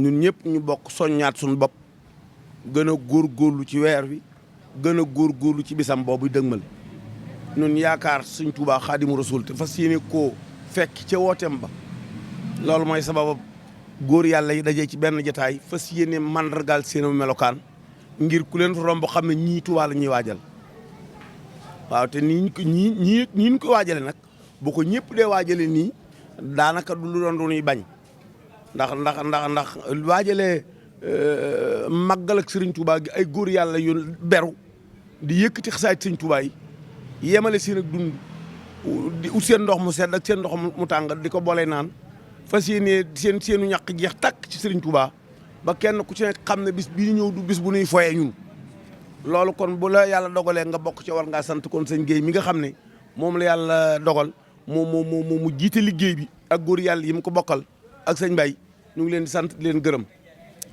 ñun ñëpp ñu bokk soññaat suñu bopp gën a góorgóorlu ci weer wi gën a góorgóorlu ci bisam boobu dëgmal ñun yaakaar Sëñ Tuubaa Xaadimu Rasuul te fas yéene koo fekk ca wooteem ba loolu mooy sabab góor yàlla yi dajee ci benn jotaay fas yéene mandargaal seen melokaan ngir ku leen romb xam ne ñii Tuubaa la ñuy waajal waaw te ñii ñu ko waajale nag bu ko ñëpp dee waajale nii daanaka du lu doon ñuy bañ ndax waajalee màggal ak Sëriñ Tuubaa gi ay góor yàlla yu beru di yëkkati xasaayit Sëriñ Tuubaa yi yemale seen ak dund di ut seen ndox mu sedd ak seen ndox mu tàng di ko boole naan fas yéene seenu ñàq jeex tàkk ci Sëriñ Tuubaa ba kenn ku ci nekk xam ne bis bii ñëw du bis bu nuy foyee ñun loolu kon bu la yàlla dogalee nga bokk ci war ngaa sant kon sëñ Guèye mi nga xam ne moom la yàlla dogal mu jiite liggéey bi ak góor yàlla yi mu ko bokkal ak sëñ Mbaye ñu ngi leen di sant di leen gërëm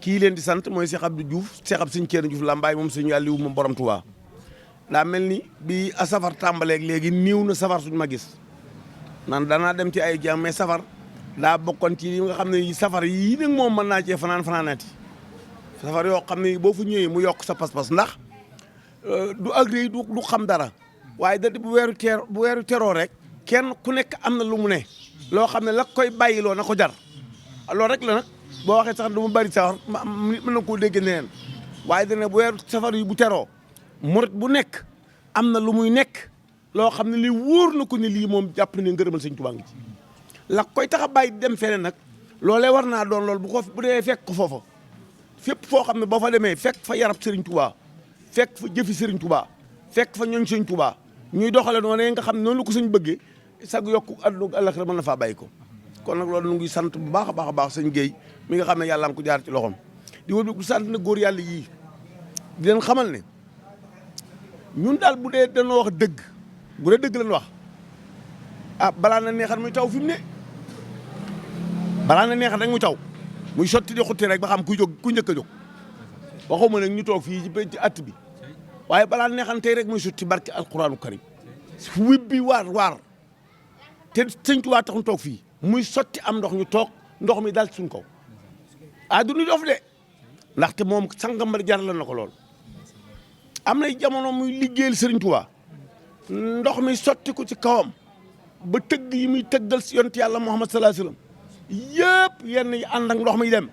kii leen di sant mooy Cheikh Abdou Diouf Cheikh Abdou Sëñ Thierno Diouf Lambaye moom sëñ Aliou moom borom Touba daa mel ni bi a safar tàmbaleeg léegi niiw na safar suñu ma gis nan danaa dem ci ay jàmm mais safar daa bokkoon ci yi nga xam ne safar yii nag moom mën naa cee fanaanaati safar yoo xam ne boo fu ñëwee mu yokk sa pas-pas ndax du agri du xam dara waaye da bu weeru teroo rek kenn ku nekk am na lu mu ne loo xam ne la koy bàyyiloo na ko jar loolu rek la nag boo waxee sax du mu bari safar mën na koo dégg neneen waaye dana bu weeru safar yi bu teroo murit bu nekk am na lu muy nekk loo xam ne li wóor na ko ne lii moom jàpp ne ngërëmal Sëñ Tuubaa ngi ci la koy tax a bàyyi dem feneen nag loolee war naa doon loolu bu dee fekk ko foofa fépp foo xam ne boo fa demee fekk fa yarab Sëriñ Tuubaa fekk fa jëfi Sëriñ Tuubaa fekk fa ñooñ Sëriñ Tuubaa ñuy doxale noonu nga xam ne noonu la ko sëñ bëggee sag yokku àdduna àllaxira mën na faa bàyyi ko kon nag loolu nu ngi sant bu baax a baax sëñ Guèye mi nga xam ne yàlla am ko jaar ci loxoom di wëb du sant na góor yàlla yii di leen xamal ne ñun daal bu dee dañoo wax dëgg bu dee dëgg lañ wax balaa na neexal muy taw fi mu ne balaa na neexal rek muy taw muy sotti di xutti rek ba xam ku njëkk a jóg waxuma nag ñu toog fii ci att bi waaye balaa neexal tey rek muy sotti barke alquraanu karim wibbi waar te Sëñ Tuubaa tax ñu toog fii muy sotti am ndox ñu toog ndox mi dal suñ kaw du ñu dof de ndaxte moom sangam ba jar la na ko lool am na jamono muy liggéeyal Sëriñ Tuubaa ndox mi sotti ko ci kawam ba tëgg yi muy tëggal si yonent yàlla Muhammad sallallahu alayhi wasallam yëpp yenn yi ànd ak ndox mi dem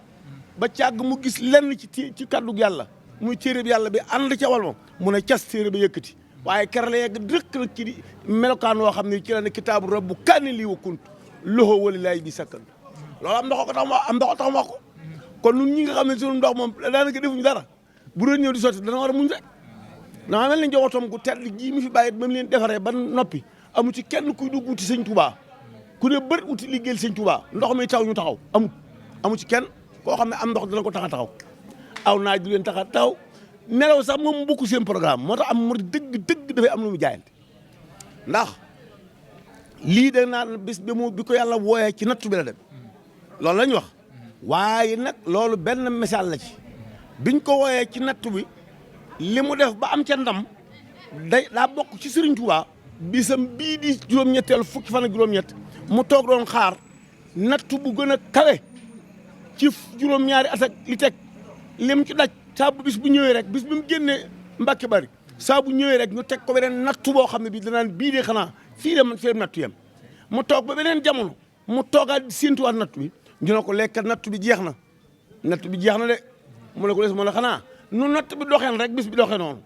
ba càgg mu gis lenn ci kàddug yàlla muy téere bi yàlla bi ànd ca wal moom mu ne cas téere ba yëkkati waaye kere la yegg dëkk nag ci melokaan woo xam ne ci la ne kitaabu rabbu kaani lii wa kunt loxo walilaayi bi sakkan loolu am ndox ko tax wax ko kon ñun ñi nga xam ne sunu ndox moom daanaka defuñu dara bu doon ñëw di sotti dana war a muñ rek dama mel ni njabootam gu tedd gii mi fi bàyyi ba mu leen defaree ba noppi amu ci kenn kuy dugg wuti Sëñ Tuubaa ku ne bër wuti liggéeyal Sëñ Tuubaa ndox mi taw ñu taxaw amu ci kenn koo xam ne am ndox dana ko tax a taxaw aw naaj du leen tax a taxaw nelaw sax moom bokku seen programme moo tax am mu dëgg dafay am lu mu jaayante ndax lii da naan bis bi ko yàlla wooyee ci nattu bi la dem loolu la ñu wax waaye nag loolu benn message la ci biñ ko wooyee ci nattu bi li mu def ba am ca ndam daa bokk ci Sëriñ Tuubaa bisam bii di juróom-ñetteelu fukki fan ak juróom-ñett mu toog doon xaar nattu bu gën a kawe ci juróom-ñaari at ak li teg lim ci daj saa bu bis bu ñëwee rek bis bi mu génnee Mbàkke Bari saa bu ñëwee rek ñu teg ko beneen nattu boo xam ne bii danaan bii de xanaa fii de man fee nattu yem mu toog ba beneen jamono mu toogaat di séentuwaat nattu bi ñu ne ko lekkat nattu bi jeex na de mu ne ko des mu ne xanaa nu natt bi doxeen rek bis bi doxee noonu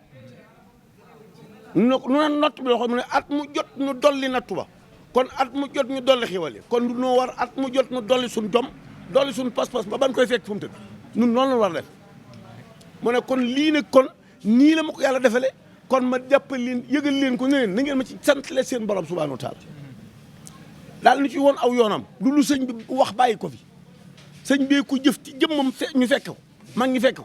nu natt bi doxee mu ne at mu jot ñu dolli nattu ba kon at mu jot ñu dolli xiwal yi kon du noo war at mu jot ñu dolli suñ jom dolli suñ pas-pas ba ban koy fekk fu mu tëdd ñun noonu la war def mu ne kon lii nag kon nii la ma ko yàlla defale kon ma jàppal leen yëgal leen ko ne leen na ngeen ma ci sant leen seen borom subhanahu wa taala daal ñu ci woon aw yoonam lu sëñ bi wax bàyyi ko fi sëñ bee ko jëf ci jëmmam ñu fekk ko mag ñi fekk ko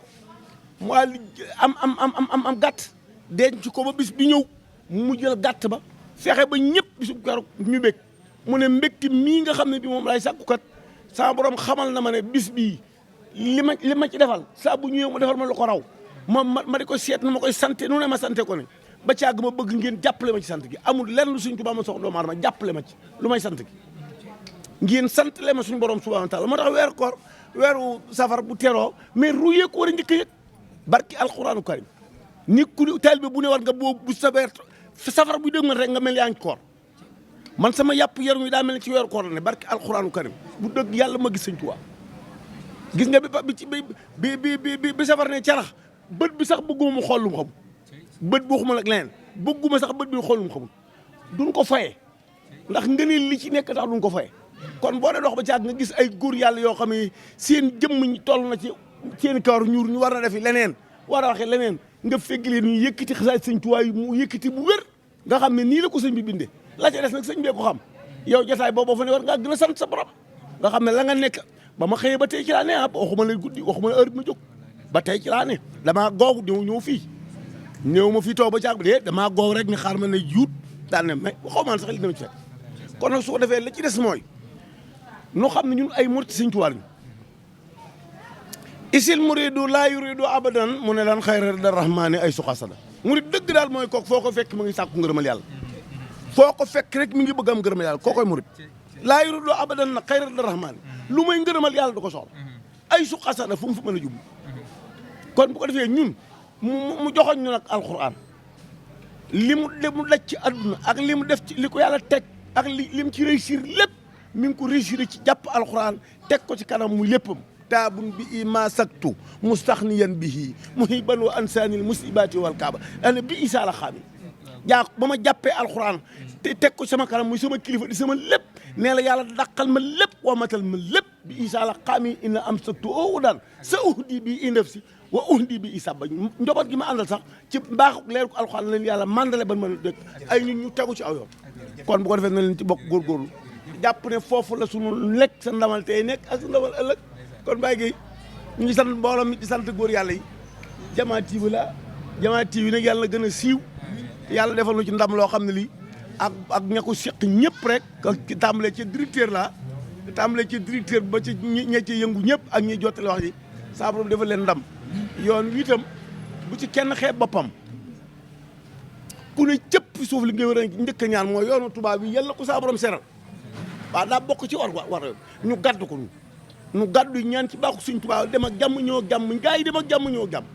mu am gàtt denc ko ba bis bi ñëw mu jël gàtt ba fexe ba ñëpp bisu keroog ñu bég mu ne mbégti mii nga xam ne bi moom lay sàkkukat sama borom xamal na ma ne bis bii li ma ci defal saa bu ñëwee mu defal ma lu ko raw ma di ko seet nu ma koy sante nu ne ma sante ko ne ba caag ma bëgg ngeen jàppale ma ci sant gi amul lenn lu Sëñ Tuubaa ma soxla doomu aadama jàppale ma ci lu may sant gi ngeen santale ma suñu borom subhanahu wa taala moo tax weer koor weeru safar bu teroo mais ruyee ko war a njëkk a yëg barki alxuraanu karim ni ku taalibe bu ne war nga boobu bu safar bu dégg man rek nga mel yaa ngi koor man sama yàpp yaram yi daa mel ni ci weeru koor la ne barki alxuraanu karim bu dëgg yàlla ma gis sëñ Tuubaa gis nga bi safar ne carax bët bi sax bëgguma mu xool lu mu xamul bët boo xamul ak leneen bëgguma sax bët bi xool lu mu xamul duñ ko fayee ndax ngëneel li ci nekk tax duñ ko fayee kon boo dee dox ba caag nga gis ay góor yàlla yoo xam ne seen jëmm ñi toll na ci seen kawar ñuur ñu war a defi leneen war a waxee leneen nga fekk leen ñu yëkkati xasaay sëñ Tuubaa yi mu yëkkati bu wér nga xam ne nii la ko sëñ bi bindee la ca des nag sëñ bee ko xam yow jotaay boobu fa ne war ngaa gën a sant sa borom nga xam ne la nga nekk ba ma xëyee ba tey ci laa ne waxuma la guddi waxuma la heure bi ma jóg ba tey ci laa ne damaa googu ñëw fii ñëw ma fii toog ba caag bi de damaa goow rek ni xaar ma ne yuut daan ne mais xaw ma sax li dama ci fekk kon nag su ko defee la ci des mooy nu xam ne ñun ay murit sëñ Tuubaa ñu isil muridu laa yuridu abadan mu ne daan xayra da rahmaani ay suxasada murit dëgg daal mooy kooku foo ko fekk mu ngi sàkku ngërëmal yàlla foo ko fekk rek mi ngi bëgg am ngërëmal yàlla kookoy murit laa yuridu abadan nag xayra da rahmaani lu may ngërëmal yàlla du ko soxla ay suxasada fu mu fa mën a jublu kon bu ko defee ñun mu joxoñ ñu nag alquran li mu daj ci àdduna ak li mu def ci li ko yàlla teg ak li mu ci réussir lépp mi ngi ko réussir ci jàpp alquran teg ko ci kanam muy léppam taabun bi i ma saktu mustaxniyan bihi muhiban wa ansaanil musibati wal kaaba ana bi isa la xaami ba ma jàppee alquran te teg ko sama kanam muy sama kilifa di sama lépp nee la yàlla dàqal ma lépp wamatal ma lépp bi isa la xaami ina am saktu oo daan sa uhdi bi i nafsi wa uhdi bi isa ba njaboot gi ma àndal sax ci mbaaxu leeru alxuraan leen yàlla mandale ban mën a dëkk ay nit ñu tegu ci aw yoon kon bu ko defee na leen ci bokk góorgóorlu jàpp ne foofu la sunu lekk sa ndamal tey nekk ak sa ndamal ëllëg kon bàyyi gi ñu ngi sant mbooloo mi di sant góor yàlla yi Jamaa TV la Jamaa TV nag yàlla na gën a siiw yàlla defal nu ci ndam loo xam ne lii ak ña ko seq ñëpp rek tàmbalee ci directeur la tàmbalee ci directeur ba ci ña ci yëngu ñëpp ak ñi jottale wax ji saa borom defal leen ndam yoon wi itam bu ci kenn xeeb boppam ku ne cëpp suuf li nga war a njëkk a ñaan mooy yoonu tubaab bi yàlla ko saa borom seral waaw daa bokk ci war ñu gàddu ko ñu gàddu ñaan ci baaxu suñ tubaab dem ak jàmm ñëw ak jàmm gaa yi dem ak jàmm ñëw ak jàmm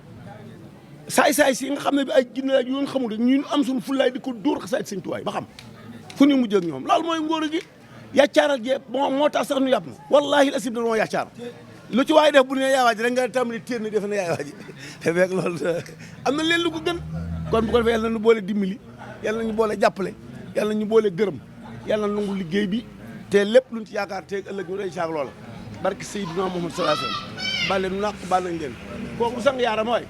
saay-saay si nga xam ne bi ay jinne la yoon xamul rek ñu am suñu fullaay di ko dóor xasaay suñ tubaab ba xam fu ñu mujjee ak ñoom loolu mooy ngóor gi yàccaaral jee moo tax sax ñu yàpp na wallaahi la sib dañoo yàccaar lu ci waaye def bu ne yaay waaji rek nga tàmbali téer ni defe ne yaay waaji fekk loolu am na leen lu ko gën kon bu ko defee yàlla nañu boole dimbali yàlla nañu boole jàppale yàlla nañu boole gërëm yàlla na nangu liggéey bi te lépp luñ ci yaakaar te ëllëg ñu day saag loola barke Seydina Muhammad sallallahu alayhi wasallam bàle nu naq bàl nañ leen kooku sang yaaram waay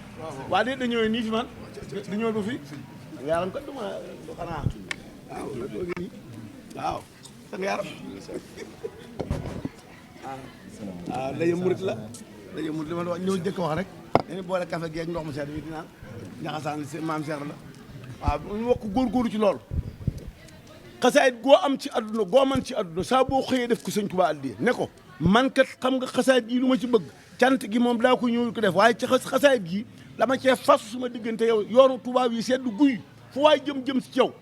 waa de dañoo nii fi man dañoo ba fi yaaram kat duma du xanaa waaw la doogi nii waaw sang yaaram waaw daje murit la man wax ñëw jëkk wax rek dañu boole café gi ak ndox mu sedd bi dinaan ñaxasaan maam Cheikh la waaw ñu wax ko góorgóorlu ci loolu xasaayit goo am ci àdduna goo man ci àdduna saa boo xëyee def ko sëñ Tuubaa addiya ne ko man kat xam nga xasaayit gi lu ma ci bëgg cant gi moom daa ko ñëw ko def waaye ci xasaayit gi dama cee fas suma diggante yow yoonu tubaab yi sedd guy fu waay jëm ci yow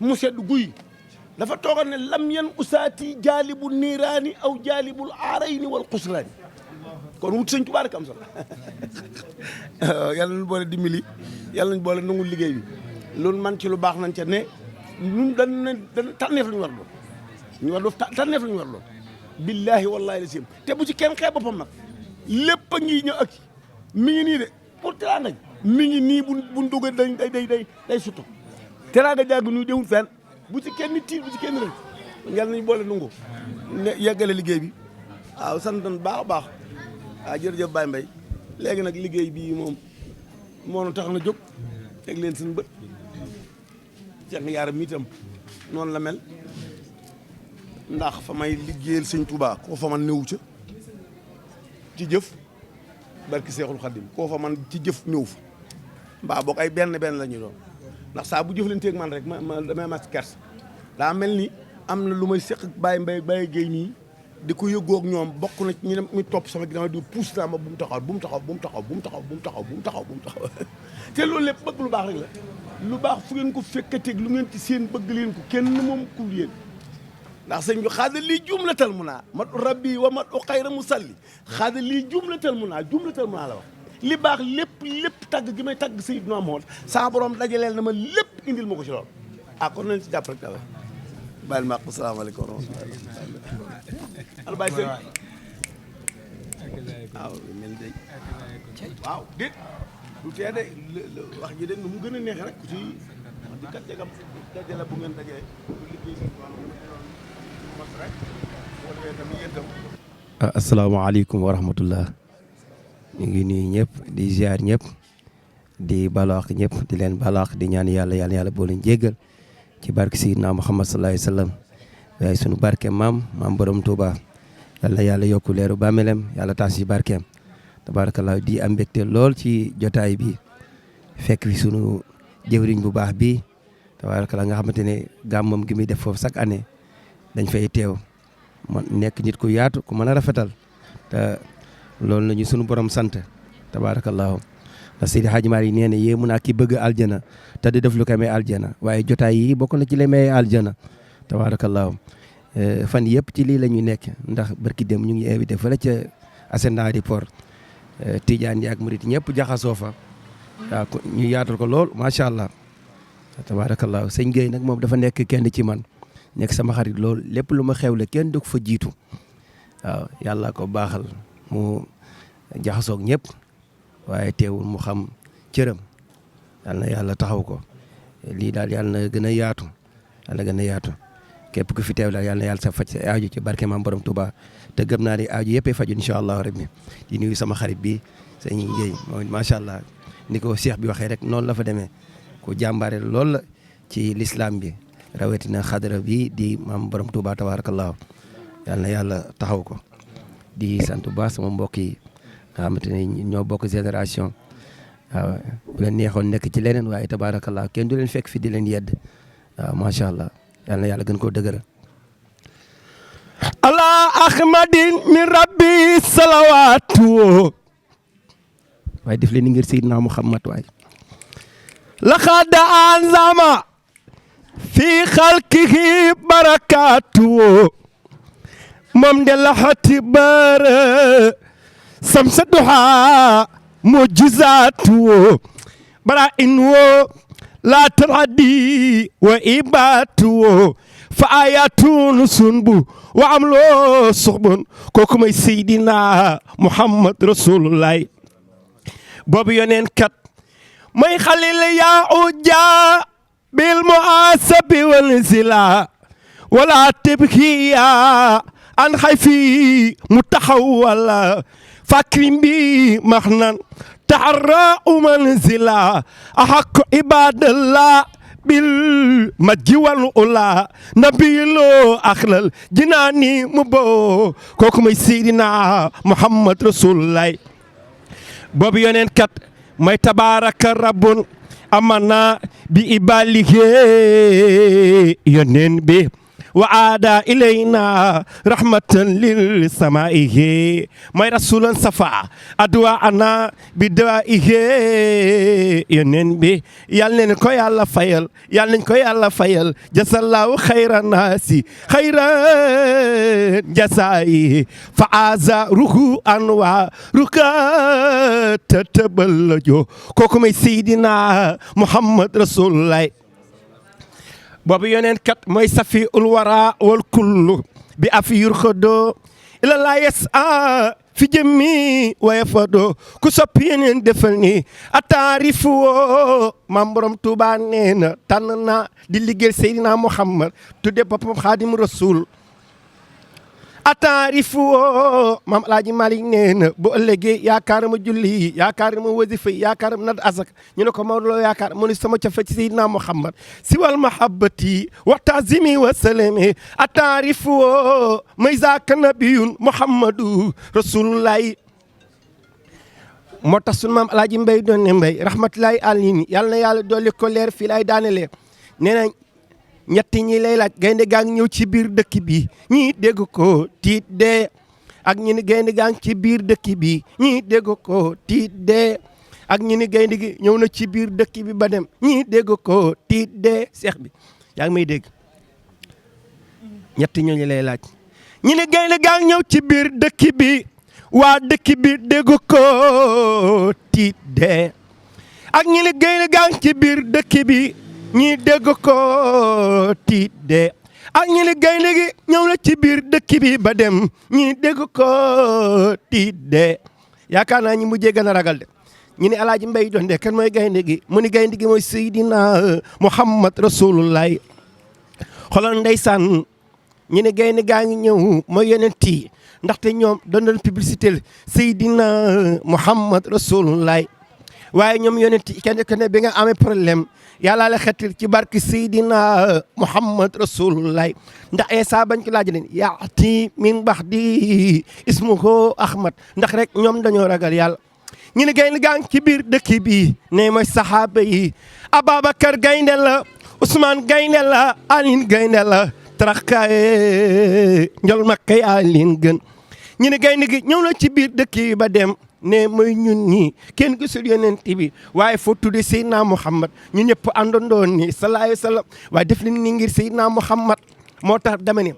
mu sedd guy dafa toogal ne lam yan usaati jaalibu niiraani aw jaalibul aarayni wal xusraani kon wut sëñ Tuubaa rek am solo yàlla nañu boole dimbali yàlla nañu boole nangul liggéey bi loolu man ci lu baax nañ ca ne ñun dañ tànneef la ñu war doon ñu war doon tànneef la ñu war doon billaahi wallaahi la sim te bu ci kenn xeeb boppam nag lépp a ngi ñëw ak mi ngi nii de pour teraanga mi ngi nii buñ duggee day sutto teraanga jàng nuy déwul fenn bu ci kenn tiit bu ci kenn rek yàlla nañu boole nungu ne yeggale liggéey bi waaw sant nañ baax a baax waaw jërëjëf Baye Mbaye léegi nag liggéey bii moom moo nu tax na jóg teg leen suñu bët Cheikh Yaaram itam noonu la mel ndax fa may liggéeyal sëñ Touba koo fa man néew ca ci jëf barki Seexul Xadim koo fa man ci jëf ñëw fa mbaa boog ay benn la ñuy doon ndax saa bu jëflanteeg man rek ma damay mas kers daa mel ni am na lu may seq Baye Mbaye Baye Guèye nii di ko yëggoog ñoom bokk na ñu ne muy topp sama ginnaaw di puus naa ma bu mu taxaw bu mu taxaw bu mu taxaw bu mu taxaw bu mu taxaw bu mu taxaw bu mu taxaw te loolu lépp bëgg lu baax rek la lu baax fu ngeen ko fekkateeg lu ngeen ci seen bëgg leen ko kenn moom ku yéen ndax sëñ bi xaada lii jumlatal mun naa mat u rabbi wa mat u xayra musalli xaada lii jumlatal mun naa la wax li baax lépp tagg gi may tagg Seydina Muhammad sa borom dajaleel na ma lépp indil ma ko ci lool kon nañ ci jàpp rek tawe bàyyil ma ak salaamaaleykum wa rahmatulah al bàyyi seen waaw déet du tee de wax ji de nu mu gën a neexee rek ku ci di kat jegam dajale bu ngeen dajee liggéey si mos rek boo defee tamit yéen tam asalaamaaleykum wa rahmatullah ñu ngi nuyu ñëpp di ziar ñëpp di balaax ñëpp di leen balaax di ñaan yàlla boo leen jéggal ci barke Seydina Muhammad sallallahu alayhi wa sallam waaye sunu barke maam borom Touba yàlla yokku leeru bàmmeelam yàlla taas ci barkeem tabarakallah di am mbégte lool ci jotaay bi fekk fi sunu jëwriñ bu baax bi tabarakallah nga xamante ne gàmmam gi muy def foofu chaque année dañ fay teew man nekk nit ku yaatu ku mën a rafetal te loolu la ñu sunu borom sant tabarakallah ndax Seydi Hadji Malick nee na yéemu naa ki bëgg aljana te di def lu ko may aljana waaye jotaay yi bokk na ci la may aljana tabarakallah fan yëpp ci lii la ñu nekk ndax barki dem ñu ngi invité fële ca Asenda di Port Tidiane yi ak murit ñëpp jaxasoo fa waaw ñu yaatal ko lool macha allah tabarakallah sëñ Gueye nag moom dafa nekk kenn ci man nekk sama xarit lool lépp lu ma xewle kenn du ko fa jiitu waaw yàlla ko baaxal mu jaxasoog ñëpp waaye teewul mu xam cëram yal na yàlla taxaw ko lii daal yàlla na gën a yaatu képp ku fi teew daal yàlla na yàlla sa faj sa aaju ci barke maam borom Touba te gëm naa ne aaju yëppee faju incha allah rabbi di nuyu sama xarit bi sëñ Gueye moom macha allah ni ko Cheikh bi waxee rek noonu la fa demee ku jàmbaare lool la ci l'islam bi rawatina xadara bi di maam borom Touba tabarakallah yàlla na yàlla taxaw ko di sant bu baax sama mbokk yi nga xamante ne ñoo bokk génération waaw bu leen neexoon nekk ci leneen waaye tabarakallah kenn du leen fekk fi di leen yedd waaw macha allah yal na yàlla gën koo dëgëral ala ahmadin min rabbi salawatu waaye def leen ni ngir Seydina Muhammad waay laqad anzama fi xalqihi barakatu moom de laxati bara samsa duha mujizatu bara in wo la taradi wa ibatu fa ayatun sunbu wa amlo suxbun kooku may Seydina Muhammad rasulullah boobu yoneen kat may xalil yaa uja bil muasabi wal zila wala tibkiya an xayfi mutaxawala fakrim bi maxnan taxarra manzila axaq ibadallah bil majji wal ula nabilo axlal jinaani mu bo kooku may Seydina Muhammad rasulullah boobu yoneen kat may tabaraka rabbun amana bi ibalihi yoneen bi wa aada ilayna rahmatan lil samaihi may rasulan safa adwa ana bi dawaihi yoneen bi yal nañ ko yàlla fayal jasallahu xayran naasi xayran jasaayi fa aza ruhu anwa rukata taballajo kooku may Seydina Muhammad rasulullah boobu yoneen kat mooy safi ul wara wal kullu bi afi yurxado ila la yasa fi jëmmi waye fado ku soppi yeneen defal ni ataarifu woo maam borom Tuuba nee na tànn na di liggéey Seydina Muhammad tudde boppam Xaadim Rasul ataarifu woo maam Alaaji Malik nee na bu ëllëgee yaakaar ma julli yaakaar ma wasifa yaakaar ma nad asak ñu ne ko Maodo loo yaakaar mu ne sama cofe ci Seydina Muhammad si wal mahabbati wa taazimi wa salami ataarifu woo may zaaka nabiyun Muhammadu rasulullahi moo tax sunu maam Alaaji Mbay doon ne Mbay rahmatullahi alayhi yàlla na yàlla dolli ko leer fii lay daanelee nee na ñetti ñi lay laaj gaynde gaa ngi ñëw ci biir dëkk bi ñii dégg ko tiit dee ak ñi ni gaynde gaa ngi ci biir dëkk bi ñii dégg ko tiit dee ak ñi ni gaynde gi ñëw na ci biir dëkk bi ba dem ñii dégg ko tiit dee seex bi yaa ngi may dégg ñetti ñooñu lay laaj ñu ne gaynde gaa ñëw ci biir dëkk bi waa dëkk bi dégg ko tiit dee ak ñi ne gaynde gaa ci biir dëkk bi ñi dégg ko tiit dee ak ñi ne gaynde gi ñëw na ci biir dëkk bi ba dem ñi dégg ko tiit dee yaakaar naa ñi mujjee gën a ragal de ñu ne Alaaji Mbay doon de kan mooy gaynde gi mu ni gaynde gi mooy Seydina Muhammad Rasulullah xoolal ndeysaan ñu ne gaynde gaa ngi ñëw mooy yonent yi ndaxte ñoom doon doon publicité Seydina Muhammad Rasulullah waaye ñoom yonent yi kenn ku ne bi nga amee problème yàlla la xetil ci barke Seydina Muhammad Rasulullah ndax Isa bañ ko laaj leen yaati min ba'di ismuhu Ahmad ndax rek ñoom dañoo ragal yàlla ñu ne gaynde gaa ngi ci biir dëkk bi ne mooy saxaaba yi Ababacar gaynde la Ousmane gaynde la Aline gaynde la taraxkaaye njol makkay Aline gën ñu ne gaynde gi ñëw na ci biir dëkk yi ba dem ne mooy ñun ñi kenn gisul yonent bi waaye foo tudde Seydina Muhammad ñu ñëpp àndandoon ni sallallahu alayhi wa sallam waaye def leen ni ngir Seydina Muhammad moo tax dama ne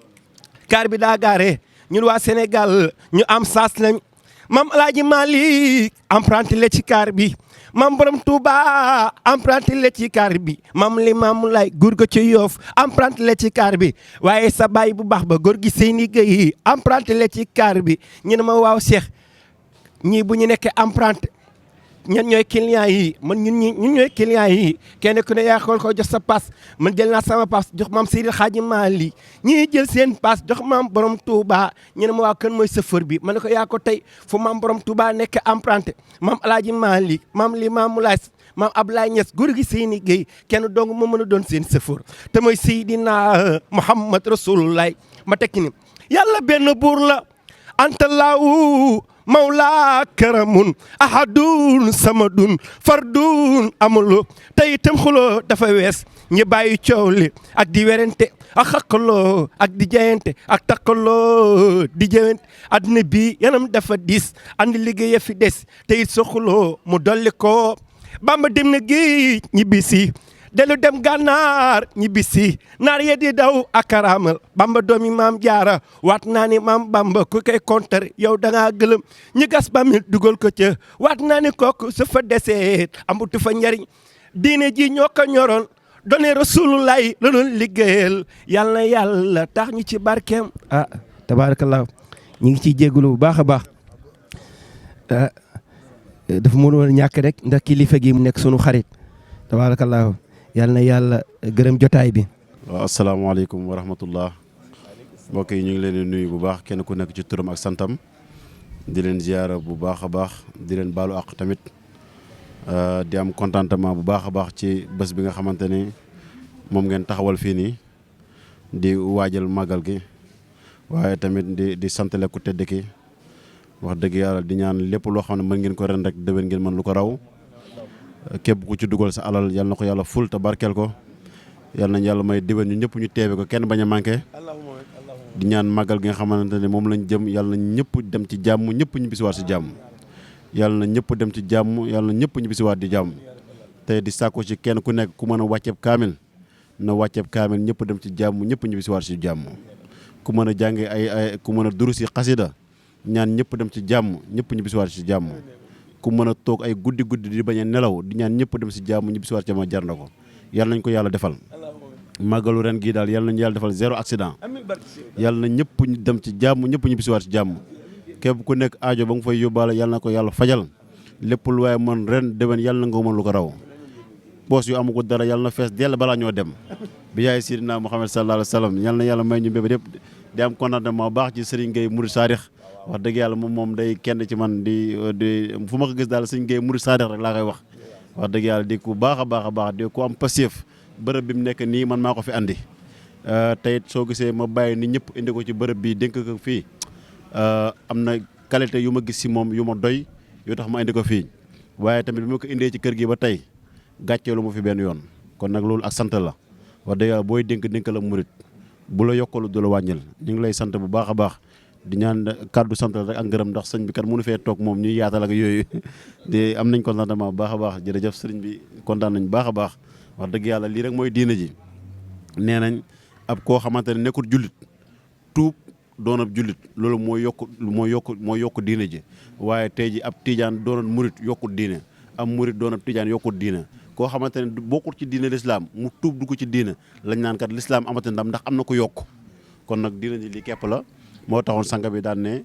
kaar bi daa gaare ñun waa Sénégal ñu am saas lañ Maam Alaaji Malick emprunté la ci kaar bi Maam Borom Touba emprunté la ci kaar bi Maam Limaamu Laay góor ga ci Yoof emprunté la ci kaar bi waaye sa baay bu baax ba góor gi Seyni Gueye emprunté la ci kaar bi ñu ne ma waaw Cheikh ñii bu ñu nekkee emprunté ñan ñooy client yi man ñun ñooy client yi kenn ku ne yaa xool ko jox sa paas man jël naa sama paas jox maam Seydil Hadji Malick ñii jël seen paas jox maam Borom Touba ñu ne ma waa kan mooy chauffeur bi ma ne ko yaa ko tey fu maam Borom Touba nekk emprunté maam Alaaji Malick maam Limaamu Laay maam Ablaye Niass góor gi Seyni Gueye kenn dong moo mën a doon seen chauffeur te mooy Seydina Muhammad Rasulullah ma tekki ni yàlla benn buur la antalaahu mawla karamun ahadun samadun fardun amulu tey itam xuloo dafa wees ñi bàyyi coow li ak di werante ak xaqaloo ak di jayante ak takkaloo di jayante adduna bi yanam dafa diis andi liggéey fi des te it so xuloo mu dolli ko Bamba dem na géej ñibbisi delu dem gànnaar ñibbisi naar ye di daw ak karaamal Bamba doomi maam jaara waat naa ni maam Bamba ku koy kontar yow da ngaa gëlëm ñi gas bamil dugal ko ca waat naa ni kooku su fa deseet ambutu fa njariñ diine ji ñoo ko ñoroon doone Rasulullah la doon liggéeyal yàlla na yàlla tax ñu ci barkeem tabaarakallah ñu ngi ciy jégalu bu baax a baax dafa mënoon ñàkk rek ndax kilifa gi mu nekk sunu xarit tabaarakallah yàlla na yàlla gërëm jotaay bi. waaw asalaamaaleykum wa rahmatullah mbokk yi ñu ngi leen di nuyu bu baax kenn ku nekk ci turam ak santam di leen ziyaara bu baax a baax di leen baalu àq tamit di am contentement bu baax a baax ci bés bi nga xamante ni moom ngeen taxawal fii nii di waajal màggal gi waaye tamit di santale ku tedd ki wax dëgg yàlla di ñaan lépp loo xam ne mën ngeen ko ren rek déwén ngeen mën lu ko raw. képp ku ci dugal sa alal yal na ko yàlla ful te barkeel ko yal nañ yàlla may déwén ñu ñëpp ñu teewe ko kenn bañ a manqué di ñaan màggal gi nga xamante ne moom lañ jëm yàlla na ñëpp dem ci jàmm ñëpp ñu bisiwaat si jàmm yàlla na ñëpp dem ci jàmm yàlla na ñëpp ñu bisiwaat di jàmm te di sàkku ci kenn ku nekk ku mën a wàcceeb kaamil na wàcceeb kaamil ñëpp dem ci jàmm ñëpp ñu bisiwaat si jàmm ku mën a jànge ay ku mën a durusi xasida ñaan ñëpp dem ci jàmm ñëpp ñu bisiwaat si jàmm ku mën a toog ay guddi di bañ a nelaw di ñaan ñëpp dem si jàmm ñibbi si waat ca ma jar na ko yàlla nañ ko yàlla defal màggalu ren gii daal yàlla nañu yàlla defal zéro accident yàlla na ñëpp ñu dem ci jàmm ñëpp ñibbi si waat si jàmm képp ku nekk aajo ba nga fay yóbbaale yàlla na ko yàlla fajal lépp lu waaye mën ren déwén yàlla na nga mën lu ko raw poos yu amu ko dara yàlla na fees dell balaa ñoo dem bi yaay Seydina Muhammad sallallahu alayhi wa sallam yàlla na yàlla may ñu bébé yëpp di am contentement baax ci Serigne Gueye Mouride Sadikh wax dëgg yàlla moom day kenn ci man di fu ma ko gis daal Serigne Gueye Mouride Sadikh rek laa koy wax wax dëgg yàlla di ku baax a baax a baax di ku am passif bërëb bi mu nekk nii man maa ko fi andi tey soo gisee ma bàyyi ni ñëpp indi ko ci bërëb bi dénk ko fii am na qualité yu ma gis si moom yu ma doy yoo tax ma indi ko fii waaye tamit bi ma ko indee ci kër gi ba tey gàcceelu ma fi benn yoon kon nag loolu ak sant la wax dëgg yàlla booy dénk la murit bu la yokkalu du la wàññil ñu ngi lay sant bu baax a baax di ñaan kàddu sant rek ak ngërëm ndax sëñ bi kat mënu fee toog moom ñuy yaatal ak yooyu di am nañ contentement bu baax a baax jërëjëf sëriñ bi kontaan nañ baax a baax wax dëgg yàlla lii rek mooy diina ji nee nañ ab koo xamante ne nekkul jullit tuub doon ab jullit loolu moo yokk diine ji waaye tey ji ab tijaan doonoon murit yokkut diine am murit doon ab tijaan yokkut diine koo xamante ne bokkut ci diine lislaam mu tuub dugg ci diine lañ naan kat lislaam amati ndam ndax am na ko yokk kon nag diine ji li képp la moo taxoon sanga bi daan ne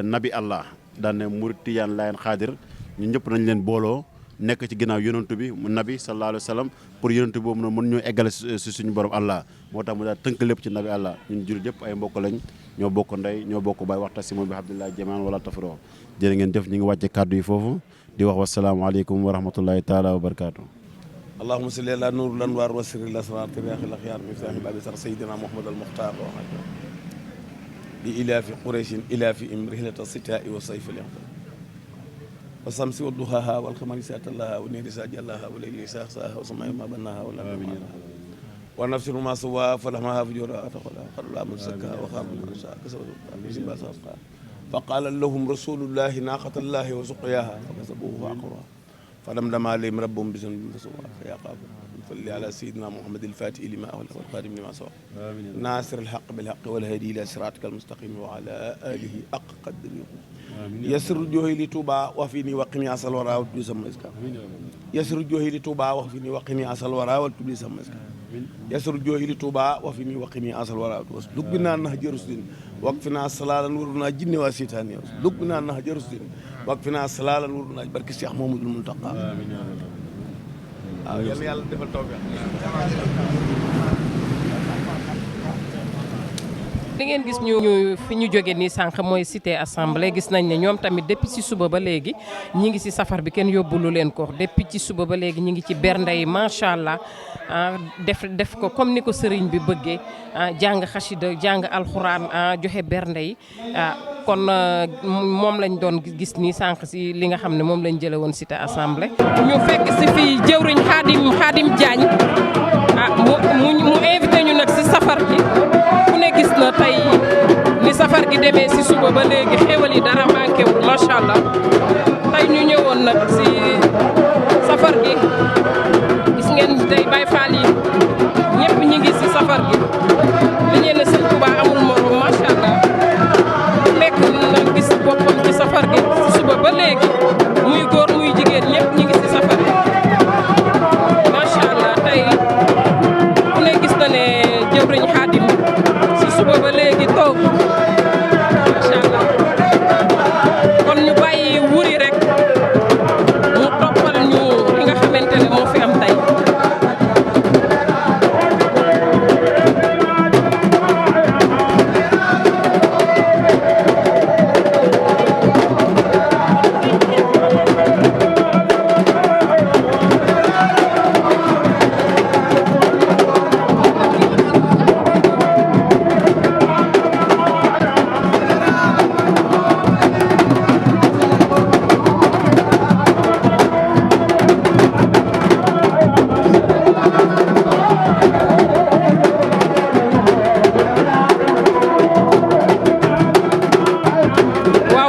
nabi allah daan ne murit tijaan laayeen xaadir ñu ñëpp nañ leen booloo nekk ci ginnaaw yonantu bi mu nabi sallallahu alayhi wa sallam pour yonantu boobu noonu mën ñoo eggale si suñu borom allah moo tax mu daal tënk lépp ci nabi allah ñun jullit yëpp ay mbokk lañ ñoo bokk ndey ñoo bokk baay waxtasimu bi hablillahi jamii'an wala tafarraqu jërë ngeen jëf ñu ngi wàcce kàddu yi foofu di wax wasalaamaaleykum wa rahmatullahi taala wa barakaatu. allahumma salli ala nuuril anwaar wa sirril asraar tariiqil axyaar miftaahi baabi sar sayyidina muhammad al muxtaar li ilaafi qurayshin ilaafihim rihlata sitaa'i wa sayfi al-iqdaam wa samsi wa duhaahaa wal qamari izaa talaahaa wa nahari izaa jalaahaa wa layli izaa yaxshaahaa wa samaa'i maa banaahaa wal ardi maa dahaahaa wa nafsin wa maa sawwaahaa falhamahaa fujurahaa wa taqwaahaa qad aflaha man zakkaahaa wa khaaba man dassaahaa kasabat faqaala lahum rasuulullaahi naaqatallaahi wa suqyaahaa fakazabuuhu fa aqaruuhaa فدمدم عليهم ربهم بذنبهم فسواها فيا قابل صل على سيدنا محمد الفاتح لما أغلق والخاتم لما سبق ناصر الحق بالحق والهادي إلى صراطك المستقيم وعلى آله حق قدره يسر جوهي لتوبا وفيني وقني عسى الورى والتبليس المسكا يسر جوهي لتوبا وفيني وقني عسى الورى والتبليس المسكا يسر جوهي لتوبا وفيني وقني عسى الورى والتبليس لق بنا نهج رسل وقفنا صلاة ورنا جن وسيطان لق بنا نهج رسل وقفنا صلاة ورنا بركة الشيخ محمد المنتقى waaw yal na yàlla defal tawfeex. li ngeen gis ñu fi ñu jóge nii sànq mooy cité assemblée gis nañ ne ñoom tamit depuis ci suba ba léegi ñi ngi ci safar bi kenn yóbbulu leen ko depuis ci suba ba léegi ñi ngi ci bernde yi macha allah def ko comme ni ko sëriñ bi bëggee jàng xasida jàng alxuraan joxe bernde yi kon moom lañ doon gis nii sànq ci li nga xam ne moom lañ jële woon cité assemblée. ñu fekk ci fii jëwriñ Xaadim Diagne mu invité ñu nag ci safar bi ku ne gis na tey ni safar gi demee ci suba ba léegi xéewal yi dara manqué wul macha allah tey ñu ñëwoon nag ci safar gi gis ngeen tey Baay Faal yi ñëpp ñi ngi ci safar gi li ñee ne Sëñ Tuubaa amul morom macha allah ku nekk na gis boppam ci safar gi ci suba ba léegi muy góor muy jigéen ñëpp ñi ngi ci safar gi macha allah tey ku ne gis na ne jëwriñ Xaadim ci suba ba léegi toog macha allah kon ñu bàyyi wuri rek mu toppal ñu li nga xamante ne moo fi am tey.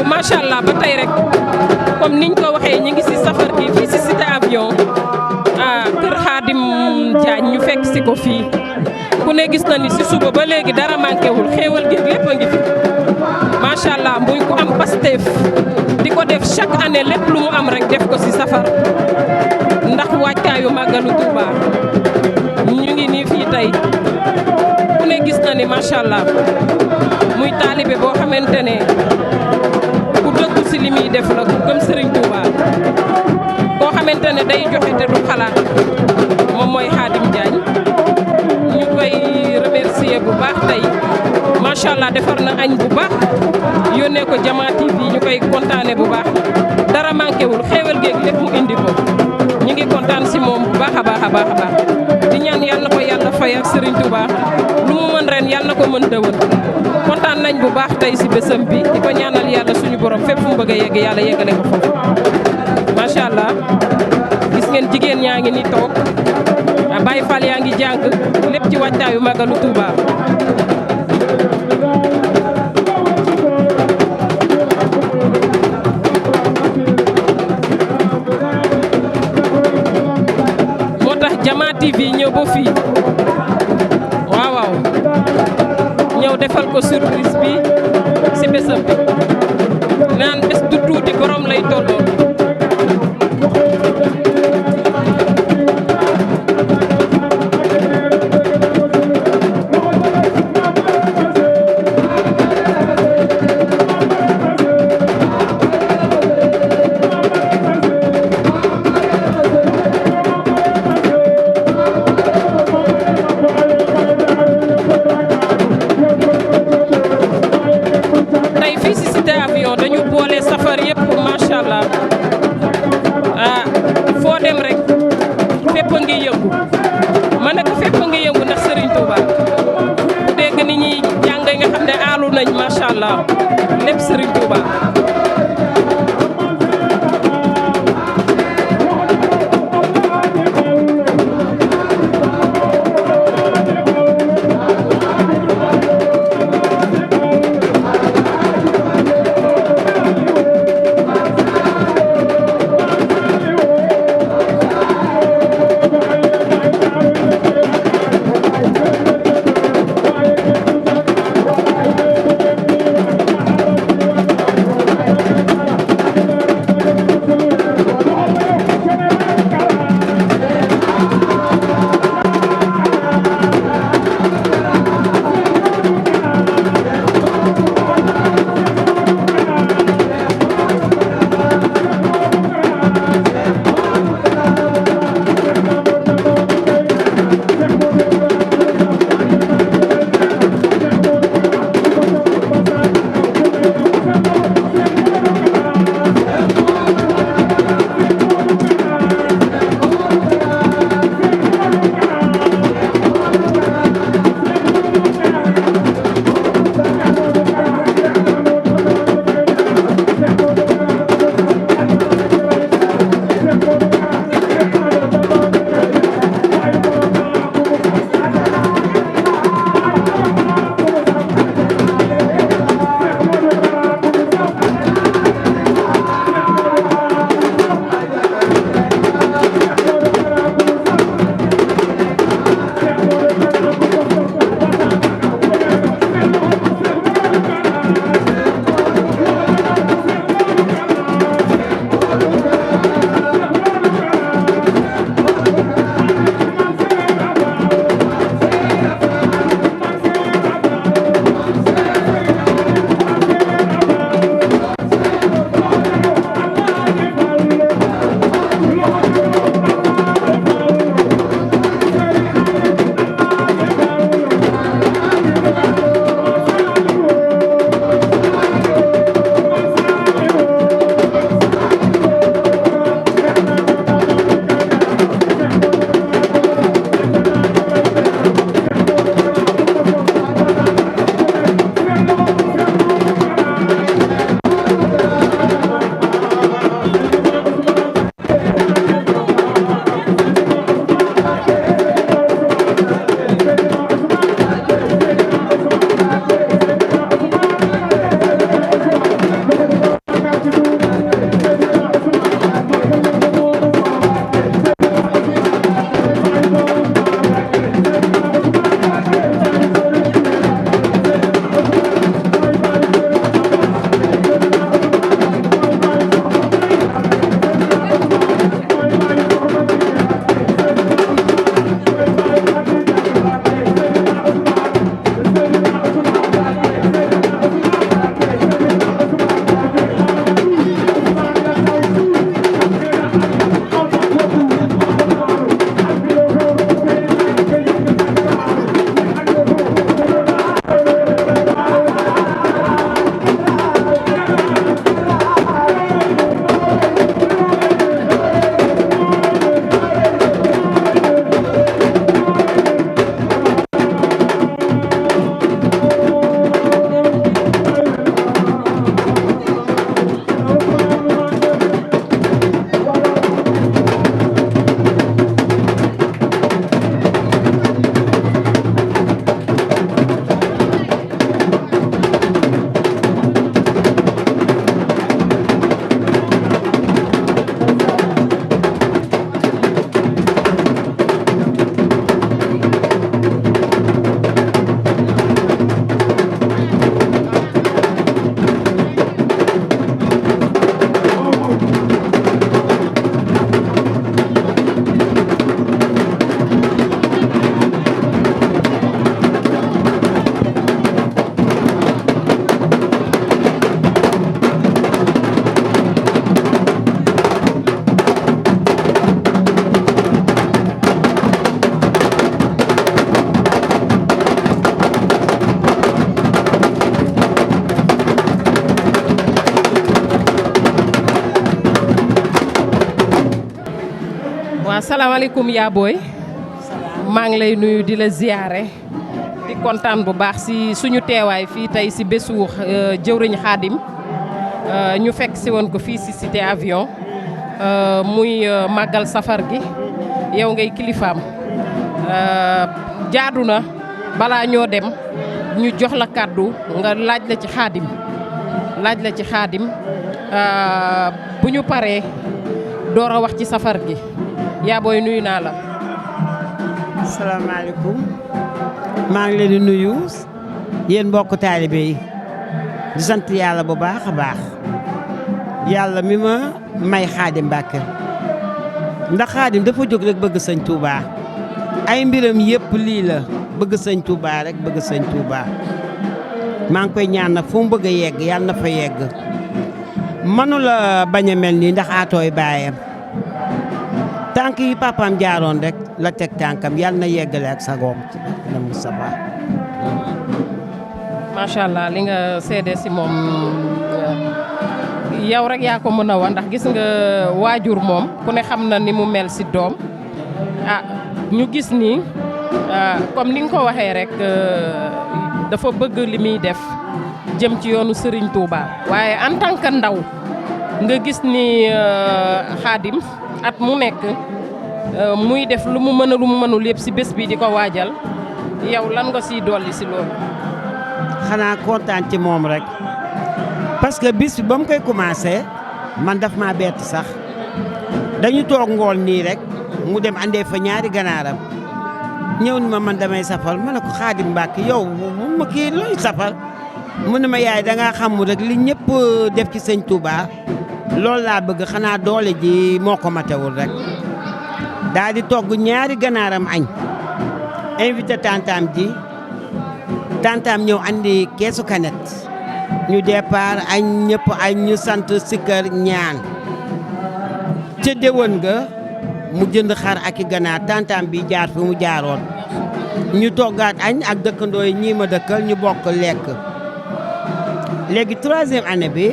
macha allah ba tey rek comme niñ ko waxee ñi ngi ci safar gi fii ci cité avion kër Xaadim Diagne ñu fekk ci ko fii ku ne gis na ni ci suba ba léegi dara manqué wul xéewal gi lépp a ngi fi macha allah muy ku am Pastef di ko def chaque année lépp lu mu am rek def ko ci safar ndax wàccaayu màggalu Touba ñu ngi nii fii tey ku ne gis na ni macha allah muy taalibe boo xamante ne ku dëggu ci li muy def la ku gëm Serigne Touba koo xamante ne day joxe te du xalaat moom mooy Xaadim Diagne ñu koy remercier bu baax tey macha allah defar na añ bu baax yónnee ko Jama TV ñu koy kontaane bu baax dara manqué wul xéewal géeg lépp mu indi ko ñu ngi kontaan ci moom bu baax a baax a baax a baax di ñaan yàlla na ko yàlla fay ak Serigne Touba lu mu mën ren yàlla na ko mën dëwën kontaan nañ bu baax tey ci bésam bi di ko ñaanal yàlla suñu borom fépp fu mu bëgg a yegg yàlla yeggale ko foofu macha allah gis ngeen jigéen ñaa ngi ni toog Baay Faal yaa ngi jàng lépp ci wàccaayu Magalu Touba. moo tax Jama TV ñëw ba fii waaw waaw ñëw defal ko surprise bi si bésam bi naan bés du tuuti borom lay tolloo. foo dem rek fépp a ngi yëngu ma ne ko fépp a ngi yëngu ndax Serigne Touba ku dégg ni ñuy jàng nga xam ne aalu nañ macha allah lépp Serigne Touba. salaamaaleykum yaa booy maa ngi lay nuyu di la ziyaare di kontaan bu baax si suñu teewaay fii tey si bésu jëwriñ Xaadim ñu fekk si woon ko fii si cité avion muy màggal safar gi yow ngay kilifaam jaadu na balaa ñoo dem ñu jox la kàddu nga laaj la ci Xaadim bu ñu paree door a wax ci safar gi yaa booy nuyu naa la. asalaamaaleykum maa ngi leen di nuyu yéen mbokk taalibe yi di sant yàlla bu baax a baax yàlla mi ma may Xaadim Mbàkke ndax Xaadim dafa jóg rek bëgg sëñ Touba ay mbiram yëpp lii la bëgg sëñ Touba rek bëgg sëñ Touba maa ngi koy ñaan nag fu mu bëgg a yegg yàlla na fa yegg mënu la bañ a mel nii ndax aatooy baayam tànk yi papaam jaaroon rek la teg tànkam yàlla na yeggale ak sagoom ci na Moustapha. macha allah li nga seede si moom yow rek yaa ko mën a wax ndax gis nga waajur moom ku ne xam na ni mu mel si doom ñu gis ni comme ni nga ko waxee rek dafa bëgg li muy def jëm ci yoonu Serigne Touba waaye en tant que ndaw nga gis ni Xaadim at mu nekk muy def lu mu mën a lu mu mënul yëpp si bés bi di ko waajal yow lan nga siy dolli si loolu. xanaa kontaan ci moom rek parce que bis bi ba mu koy commencé man daf maa bett sax dañu toog ngool nii rek mu dem andee fa ñaari ganaaram ñëw ni ma man damay safal ma ne ko Xaadim Mbàkke yow mu ma kii looy safal mu ne ma yaay dangaa xamul rek li ñëpp def ci sëñ Touba loolu laa bëgg xanaa doole ji moo ko matewul rek daal di togg ñaari ganaaram añ invité tantam ji tantam ñëw andi keesu kanet ñu départ añ ñëpp añ ñu sant sikkër ñaan ca déwén nga mu jënd xar ak i ganaar tantam bi jaar fi mu jaaroon ñu toggaat añ ak dëkkandoo yi ñii ma dëkkal ñu bokk lekk léegi 3e année bi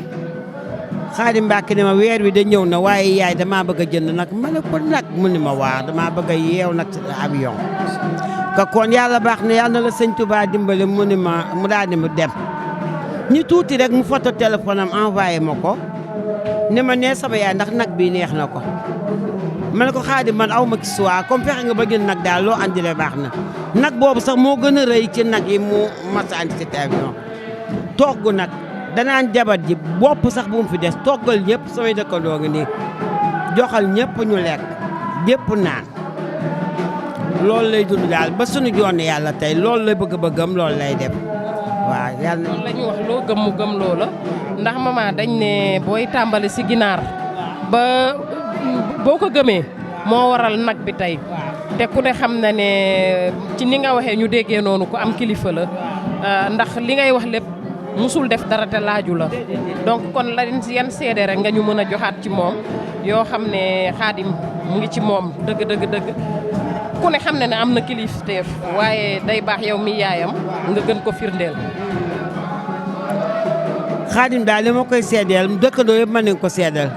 Xaadim Mbàkke ne ma weer wi da ñëw na waaye yaay damaa bëgg a jënd nag ma ne ko nag mu ni ma waa damaa bëgg a yeew nag ci avion ka kon yàlla baax na yàlla na la sëñ Touba dimbale mu ni ma mu daal di mu dem ñu tuuti rek mu photo téléphone am envoyé ma ko ne ma nee sama yaay ndax nag bi neex na ko ma ne ko Xaadim man aw ma ci soit comme fexe nga ba jënd nag daal loo andile baax na nag boobu sax moo gën a rëy ci nag yi mu mas a andi ci avion togg nag danaan jabat ji bopp sax bu mu fi des toggal ñëpp samay dëkkandoo ngi nii joxal ñëpp ñu lekk ñëpp naan loolu lay dund daal ba sunu joon yàlla tey loolu lay bëgg-bëggam loolu lay def waaw yàlla loolu la ñuy wax loo gëm mu gëm loola ndax maman dañ ne booy tàmbali si ginaar ba boo ko gëmee moo waral nag bi tey te ku ne xam na ne ci ni nga waxee ñu déggee noonu ku am kilifa la ndax li ngay wax lépp musul def dara te laaju la donc kon la yan seede rek nga ñu mën a joxaat ci moom yoo xam ne Xaadim mu ngi ci moom dëgg dëgg dëgg ku ne xam ne am na kilifteef waaye day baax yow mi yaayam nga gën ko firndeel. Xaadim daal li ma koy seedeel dëkkandoo yëpp mën nañ ko seedeel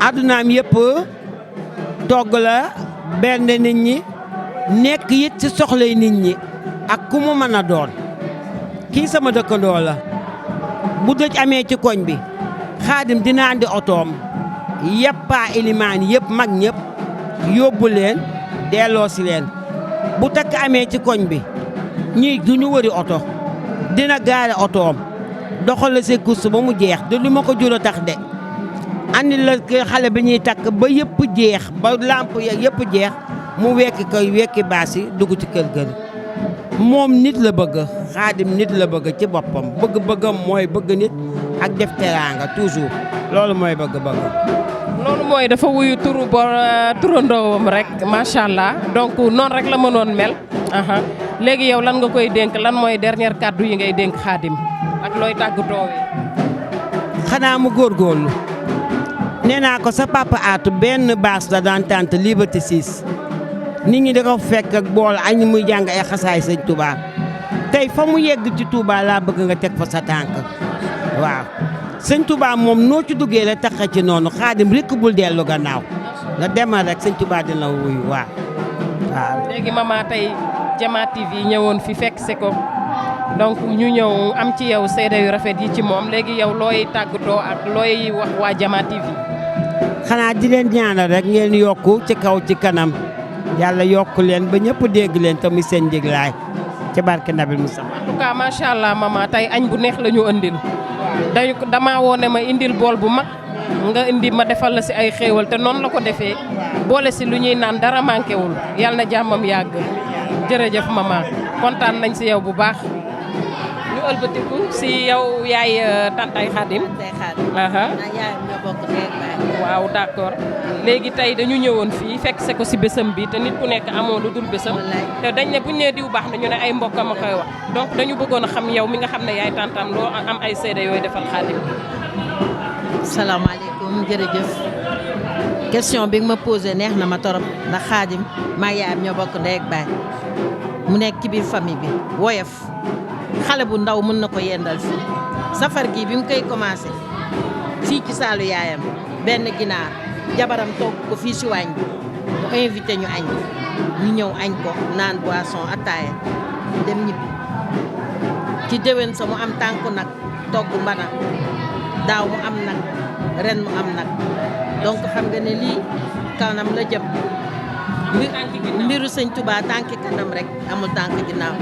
addunaam yëpp togg la benn nit ñi nekk it ci soxlay nit ñi ak ku mu mën a doon kii sama dëkkandoo la bu dëj amee ci koñ bi Xaadim dina andi otoom yëppaa ilimaan yëpp mag ñëpp yóbbu leen delloo si leen bu takk amee ci koñ bi ñii du ñu wëri oto dina gaare otoom doxal la see course ba mu jeex de lu ma ko jur a tax de andi la xale bi ñuy takk ba yëpp jeex ba lamp ya yëpp jeex mu wekki baas yi dugg ci kër moom nit la bëgg Xaadim nit la bëgg ci boppam bëgg-bëggam mooy bëgg nit ak def teraanga toujours loolu mooy bëgg-bëgg. loolu mooy dafa wuyu turu turandoowam rek macha allah donc noonu rek la mënoon mel. léegi yow lan nga koy dénk lan mooy dernier kàddu yi ngay dénk Xaadim ak looy tàggatoowee. xanaa mu góorgóorlu nee naa ko sa papa aatu benn baas la daan tànt Liberté 6 nit ñi da ko fekk ak bool añ muy jàng ay xasaay sëñ Touba tey fa mu yegg ci Touba laa bëgg nga teg fa sa tànk waaw sëñ Touba moom noo ci duggee la tax ci noonu Xaadim rekk bul dellu gannaaw nga demal rek sëñ Touba dina wuyu waaw. léegi mama tey Jama TV ñëwoon fi fekk si ko donc ñu ñëw am ci yow seede yu rafet yi ci moom léegi yow looy tàggatoo ak looy wax waa Jama TV. xanaa di leen ñaanal rek ngeen yokku ci kaw ci kanam yàlla yokku leen ba ñëpp dégg leen te muy seen njëglaay ci barke Nabil Moussa. en tout cas macha allah mama tey añ bu neex la ñu andil damaa woone ma indil bool bu mag nga indi ma defal la si ay xéewal te noonu la ko defee boole si lu ñuy naan dara manqué wul yàlla na jàmmam yàgg jërëjëf mama kontaan nañ si yow bu baax. ñu ëlbatiku si yow yaay tantay Khadim. waaw d'accord léegi tey dañu ñëwoon fii fekk se ko si bésam bi te nit ku nekk amoo lu dul bésam te dañ ne buñ nee diw baax na ñu ne ay mbokkam a koy wax donc dañu bëggoon a xam yow mi nga xam ne yaay tantam loo am ay seede yooyu defal Khadim. salaamaaleykum jërëjëf question bi nga ma posé neex na ma torop ndax Khadim maa yaayam ñoo bokk ndey ak baay mu nekk ci biir famille bi woyof xale bu ndaw mën na ko yendal fii safar gi bi mu koy commencé fii ci saalu yaayam benn ginaar jabaram togg ko fii si waañ bi mu invité ñu añ ñu ñëw añ ko naan boisson ataaya dem ñibbi ci déwén sa mu am tànku nag togg mbana daaw mu am nag ren mu am nag donc xam nga ne lii kanam la jëm mbiru sëñ Touba tànki kanam rek amul tànk ginnaaw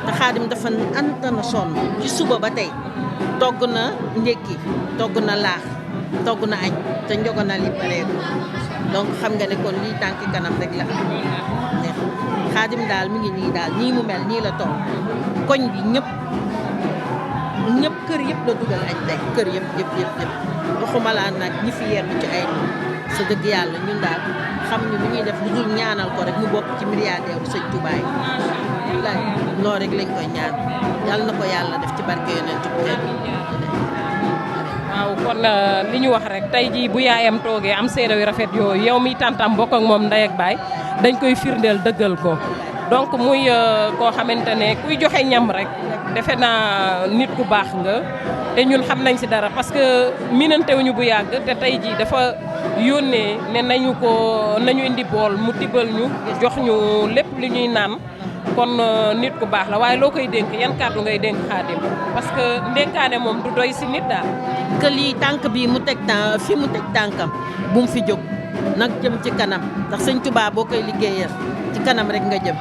te Khadim dafa antana sonn ci suba ba tey togg na ndékki togg na laax togg na añ te njogona li pareeku donc xam nga ne kon lii tànki kanam rek la neex Khadim daal mi ngi nii daal nii mu mel nii la toog koñ bi ñëpp kër yëpp la dugal añ tey kër yëpp waxuma laa nag ñi fi yenn ci ay sa dëgg yàlla ñun daal xam ñu lu ñuy def lu dul ñaanal ko rek mu bokk ci milliardaire sëñ Touba yi wallaay loolu rek lañ koy ñaan yàlla na ko yàlla def ci barke yonent bi waaw kon li ñu wax rek tey jii bu yaayam toogee am seede yu rafet yooyu yow mi tantam bokk ak moom ndey ak baay dañ koy firndeel dëggal ko donc muy koo xamante ne kuy joxe ñam rek defe naa nit ku baax nga te ñun xam nañ si dara parce que miinantewuñu bu yàgg te tey jii dafa yónnee ne nañu indi bool mu tibbal ñu jox ñu lépp li ñuy naan kon nit ku baax la waaye loo koy dénk yan kàddu ngay dénk Khadim parce que ndénkaane moom du doy si nit daal. que lii tànk bii mu teg fi mu teg tànkam bu mu fi jóg nag jëm ci kanam ndax sëñ Touba boo koy liggéeyal ci kanam rek nga jëm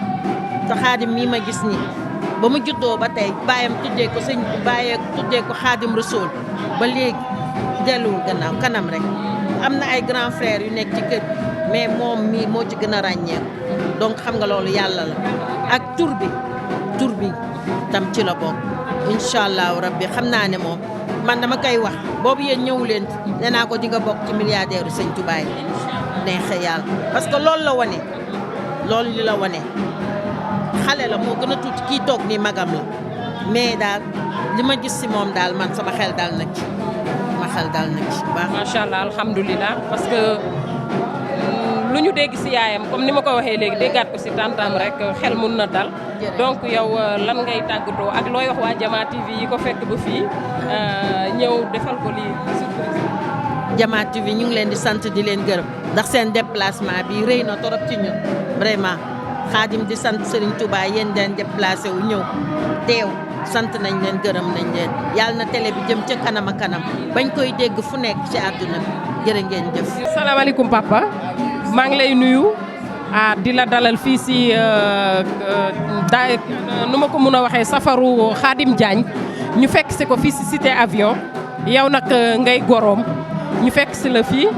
te Khadim mii ma gis nii ba mu juddoo ba tey baayam tuddee ko tuddee ko Khadim Rasoul ba léegi delluwul gannaaw kanam rek am na ay grand frère yu nekk ci kër mais moom mii moo ci gën a ràññeeku donc xam nga loolu yàlla la ak tur bi tam ci la bokk incha allahu rabbi xam naa ne moom man dama koy wax boobu yéen ñëwu leen nee naa ko di nga bokk ci milliardaire u sëñ Touba yi neexe yàlla parce que loolu la wane loolu li la wane xale la moo gën a tuuti kii toog nii magam la mais daal li ma gis si moom daal man sama xel dal na ci baax macha allah alhamdulilah parce que lu ñu dégg si yaayam comme ni ma ko waxee léegi déggaat ko si tantam rek xel mun na dal donc yow lan ngay tàggatoo ak looy wax waa Jama TV yi ko fekk ba fii ñëw defal ko lii surprise. Jama TV ñu ngi leen di sant di leen gërëm ndax seen déplacement bi rëy na torop ci ñun vraiment Khadim di sant Serigne Touba yéen den déplacé wu ñëw teew sant nañ leen gërëm nañ leen yàlla na télé bi jëm ca kanam a kanam bañ koy dégg fu nekk ci àdduna bi jërë ngeen jëf. salaamaaleykum papa maa ngi lay nuyu di la dalal fii si nu ma ko mun a waxee safaru Khadim Diagne ñu fekk si ko fii si cité avion yow nag ngay goroom ñu fekk si la fii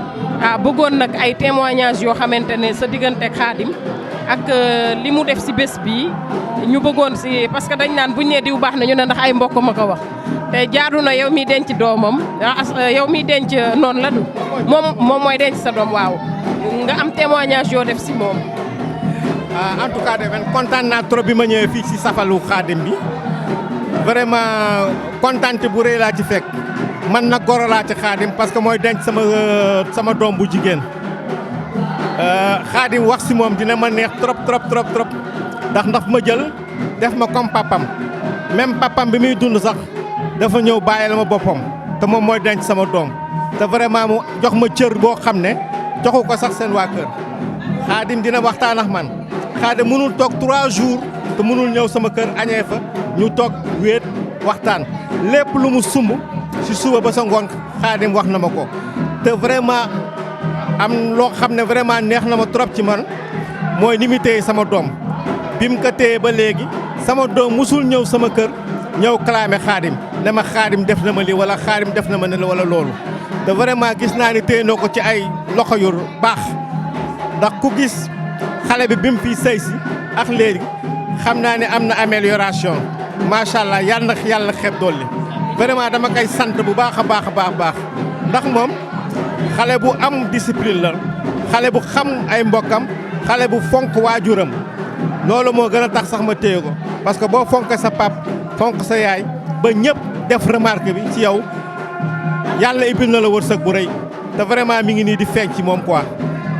bëggoon nag ay témoignages yoo xamante ne sa diggante Khadim ak li mu def si bés bi ñu bëggoon si parce que dañ naan buñ nee diw baax na ñu ne ndax ay mbokk ma ko wax te jaadu na yow miy denc doomam yow miy denc noonu la du moom mooy denc sa doom waaw nga am témoignage yoo def si moom. en tout cas de man kontaan naa trop bi ma ñëwee fii si safalu Khadim bi vraiment kontaante bu rëy laa ci fekk man nag goro laa ci Khadim parce que mooy denc sama doom bu jigéen. Khadim wax si moom dina ma neex trop ndax ma jël def ma comme papam même papam bi muy dund sax dafa ñëw bàyyil ma boppam te moom mooy denc sama doom te vraiment mu jox ma cër boo xam ne joxu ko sax seen waa kër xaadim dina waxtaan ak man xaadim mënul toog 3 jours te mënul ñëw sama kër añee fa ñu toog wéet waxtaan lépp lu mu sumb si suba ba sa ngoon xaadim wax na ma ko te vraiment am loo xam ne vraiment neex na ma trop ci man mooy ni mu téye sama doom bi mu ko téye ba léegi sama doom musul ñëw sama kër ñëw clamé xaadim ne ma xaadim def na ma lii wala xaadim def na ma ne wala loolu te vraiment gis naa ni téye na ko ci ay loxo yu baax ndax ku gis xale bi mu fi sëy si ak léegi xam naa ne am na amélioration macha allah yal na yàlla xeeb dolli vraiment dama koy sant bu baax a baax a baax ndax moom xale bu am discipline la xale bu xam ay mbokkam xale bu fonk waajuram loolu moo gën a tax sax ma téye ko parce que boo fonk sa pap fonk sa yaay ba ñëpp def remarque bi ci yow yàlla ibil na la wërsëg bu rëy te vraiment mi ngi nii di feeñ ci moom quoi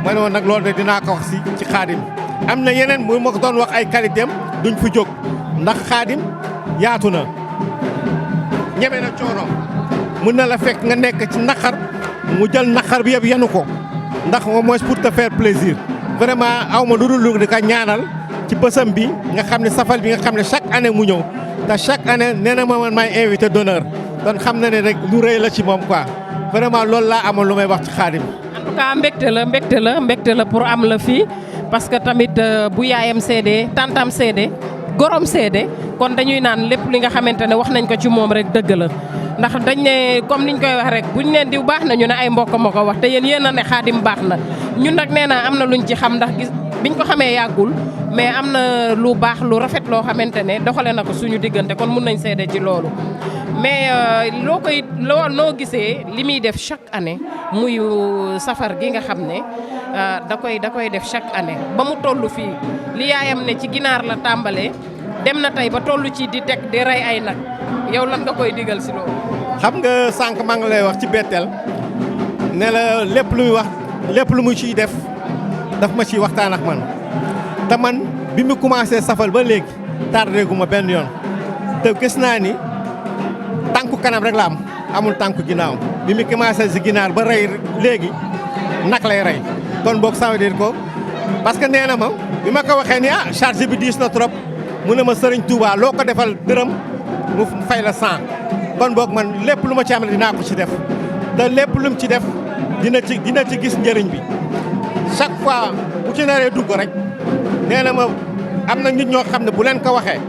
ma ne woon nag loolu de dinaa ko wax ci xaadim am na yeneen mu ma ko doon wax ay qualité am duñ fi jóg ndax xaadim yaatu na ñeme na coono mën na la fekk nga nekk ci naqar mu jël naqar bi yëpp yenu ko ndax au moins pour te faire plaisir vraiment aw ma lu dul di ko ñaanal ci bësam bi nga xam ne safal bi nga xam ne chaque année mu ñëw te chaque année nee na ma man maay invité d'honneur don xam na ne rek lu rëy la ci moom quoi vraiment loolu laa amoon lu may wax ci xaadim. en tout cas mbégte la pour am la fii parce que tamit bu yaayam seede tantam seede gorom seede kon dañuy naan lépp li nga xamante ne wax nañ ko ci moom rek dëgg la ndax dañ ne comme niñ koy wax rek buñ ne diw baax na ñu ne ay mbokk ma ko wax te yéen a ne xaadim baax na ñun nag nee na am na luñ ci xam ndax gis biñ ko xamee yàggul mais am na lu baax lu rafet loo xamante ne doxale na ko suñu diggante kon mun nañ seede ci loolu mais noo gisee li muy def chaque année muy safar gi nga xam ne da koy def chaque année ba mu toll fii li yaayam ne ci ginaar la tàmbalee dem na tey ba toll ci di teg di rey ay nag yow lan nga koy digal si loolu. xam nga sànq maa ngi lay wax ci betteel ne la lépp lu muy wax lépp lu mu ciy def daf ma ciy waxtaan ak man te man bi mu commencé safal ba léegi tardé gu ma benn yoon te gis naa ni tànku kanam rek la am amul tànku ginnaaw bi mu commencé si ginaar ba rey léegi nag lay rey kon boog ça veut dire ko parce que nee na ma bi ma ko waxee ni charge bi diis na trop mu ne ma Serigne Touba loo ko defal dërëm mu fay la 100 kon boog man lépp lu ma ci am dinaa ko ci def te lépp lu mu ci def dina ci gis njëriñ bi chaque fois bu ci naree dugg rek nee na ma am na nit ñoo xam ne bu leen ko waxee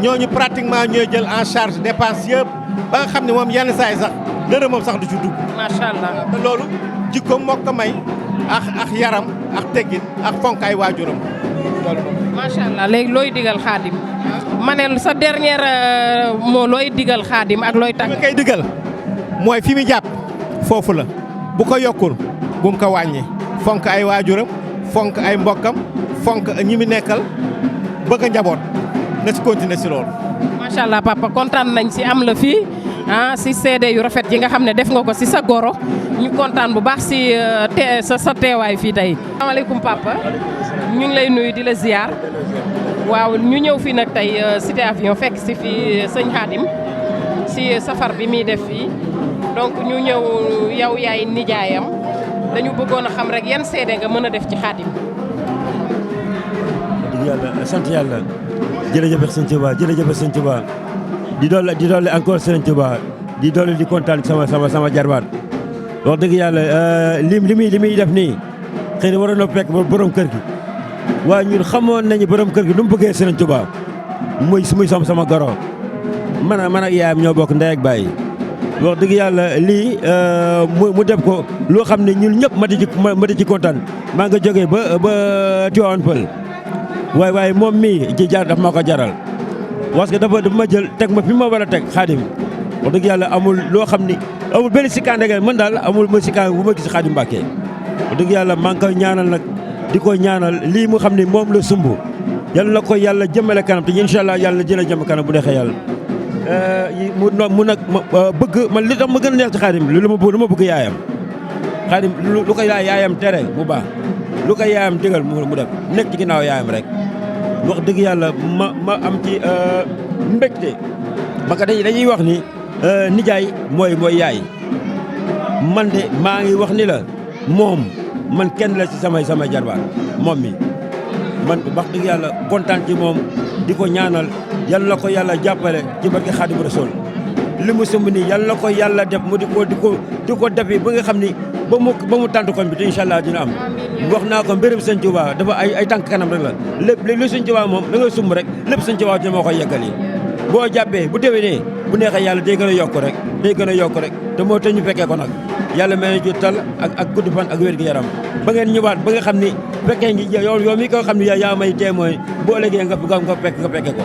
ñooñu pratiquement ñooy jël en charge dépense yëpp ba nga xam ne moom yenn saa yi sax dërëmam sax du ci dugg. macha allah te loolu jikkoom moo ko may ak yaram ak teggin ak fonk ay waajuram loolu moom. macha allah léegi looy digal xaadim ma ne sa dernière mot looy digal xaadim ak looy tàgg. li ma koy digal mooy fi mu jàpp foofu la bu ko yokkul bu mu ko wàññi fonk ay waajuram fonk ay mbokkam fonk ñi mu nekkal bëgg a njaboot na ci continuer si loolu. macha allah papa kontaan nañ si am la fii si seede yu rafet yi nga xam ne def nga ko si sa goro ñu kontaan bu baax si sa teewaay fii tey. asalaamaaleykum papa ñu ngi lay nuyu di la ziar waaw ñu ñëw fii nag tey cité avion fekk si fii sëñ Xaadim si safar bi muy def fii donc ñu ñëw yow yaay nijaayam dañu bëggoon a xam rek yan seede nga mën a def ci Xaadim. yàlla sant yàlla jërëjëf sëñ Tuba jërëjëf sëñ Tuba di doole encore sëñ Tuba di doole di kontaan sama jarbaat wax dëgg yàlla li muy def nii xëy na waroon na fekk borom kër gi waaye ñun xamoon nañu borom kër gi nu mu bëggee sëñ Tuba muy sama goro man ak yaayam ñoo bokk ndey ak baay wax dëgg yàlla lii mu def ko loo xam ne ñun ñëpp ma di ci kontaan maa nga jógee ba Tivaouane Peulh waaye moom mii ci jaar daf ma ko jaral parce que dafa ma jël teg ma fi ma war a teg xaadim wax dëgg yàlla amul loo xam ni amul benn sikkaan rek man daal amul ma sikkaan bu ma gis xaadim Mbàkke wax dëgg yàlla maa ngi koy ñaanal nag di ko ñaanal lii mu xam ne moom la sumb yàlla na ko yàlla jëmale kanam te incha allah yàlla jëla jëm kanam bu neexee yàlla mu nag bëgg man li tax ma gën a neex ci xaadim lu ma bëgg yaayam xaadim lu ko yaayam tere mu baax lu ko yaayam digal mu def nekk ci ginnaaw yaayam rek wax dëgg yàlla ma am ci mbégte parce que dañuy wax ni nijaay mooy yaay man de maa ngi wax ni la moom man kenn la ci samay jarbaat moom mi man wax dëgg yàlla kontaan ci moom di ko ñaanal yal na ko yàlla jàppale ci barke Xaadimu Rasuul li mu sumb nii yal na ko yàlla def mu di ko defi ba nga xam ni ba mu tànt koñ bi te incha allah dina am wax naa ko mbirum sëñ Tuubaa dafa ay tànk kanam rek la lépp li sëñ Tuubaa moom da ngay sumb rek lépp sëñ Tuubaa dina moo koy yeggali boo jàppee bu déwénee bu neexee yàlla day gën a yokk rek te moo te ñu fekkee ko nag yàlla may ju tal ak gudd fan ak wér gi yaram ba ngeen ñëwaat ba nga xam ni fekkee ngi yow mi ko xam ni yaa may témoin boo ëllëgee nga fekke ko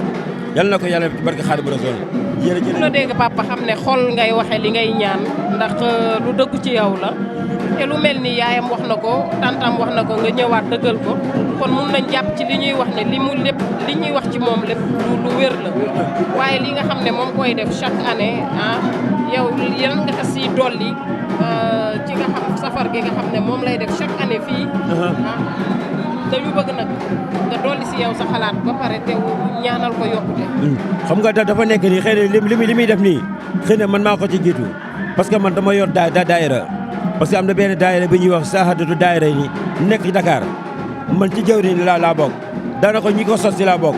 yàlla na ko yàlla barke Xaadimu Rasuul jërëjëf la dégg papa xam ne xol ngay waxe li ngay ñaan ndax lu dëggu ci yow la te lu mel ni yaayam wax na ko tantam wax na ko nga ñëwaat dëggal ko kon mun nañ jàpp ci li ñuy wax ne li ñuy wax ci moom lépp lu wér la waaye li nga xam ne moom koy def chaque année yow yan nga ko si dolli ci nga xam safar gi nga xam ne moom lay def chaque année fii dañu bëgg nag nga dolli si yow sa xalaat ba pare te ñaanal ko yokkute. xam nga dafa nekk nii xëy na li muy def nii xëy na man maa ko ci jiitu parce que man dama yor daayira parce que am na benn daayira bi ñuy wax saxaadatu daayira yi nekk ci Dakar man ci jawriñ laa bokk daanaka ñi ko sos si laa bokk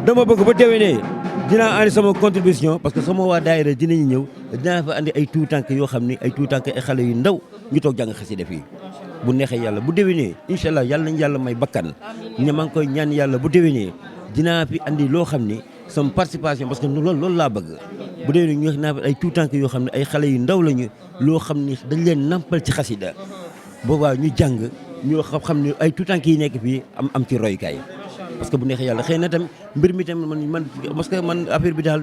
dama bëgg ba déwénee dinaa andi sama contribution parce que sama waa daayira dinañu ñëw dinaa fa andi ay tuutànk yoo xam ni ay tuutànk ay xale yu ndaw ñu toog jàng xasida fii bu neexee yàlla bu déwénee incha allah yàlla nañu yàlla may bakkan ña maa ngi koy ñaan yàlla bu déwénee dinaa fi andi loo xam ni sama participation parce que loolu laa bëgg bu déwénee ñu naa fi ay tuutànk yoo xam ne ay xale yu ndaw lañu loo xam ni dañ leen nampal ci xasida boobaa ñu jàng ñoo xam ne ay tuutànk yi nekk fii am ci royukaay parce que bu neexee yàlla xëy na tam mbir mi tam man parce que man affaire bi daal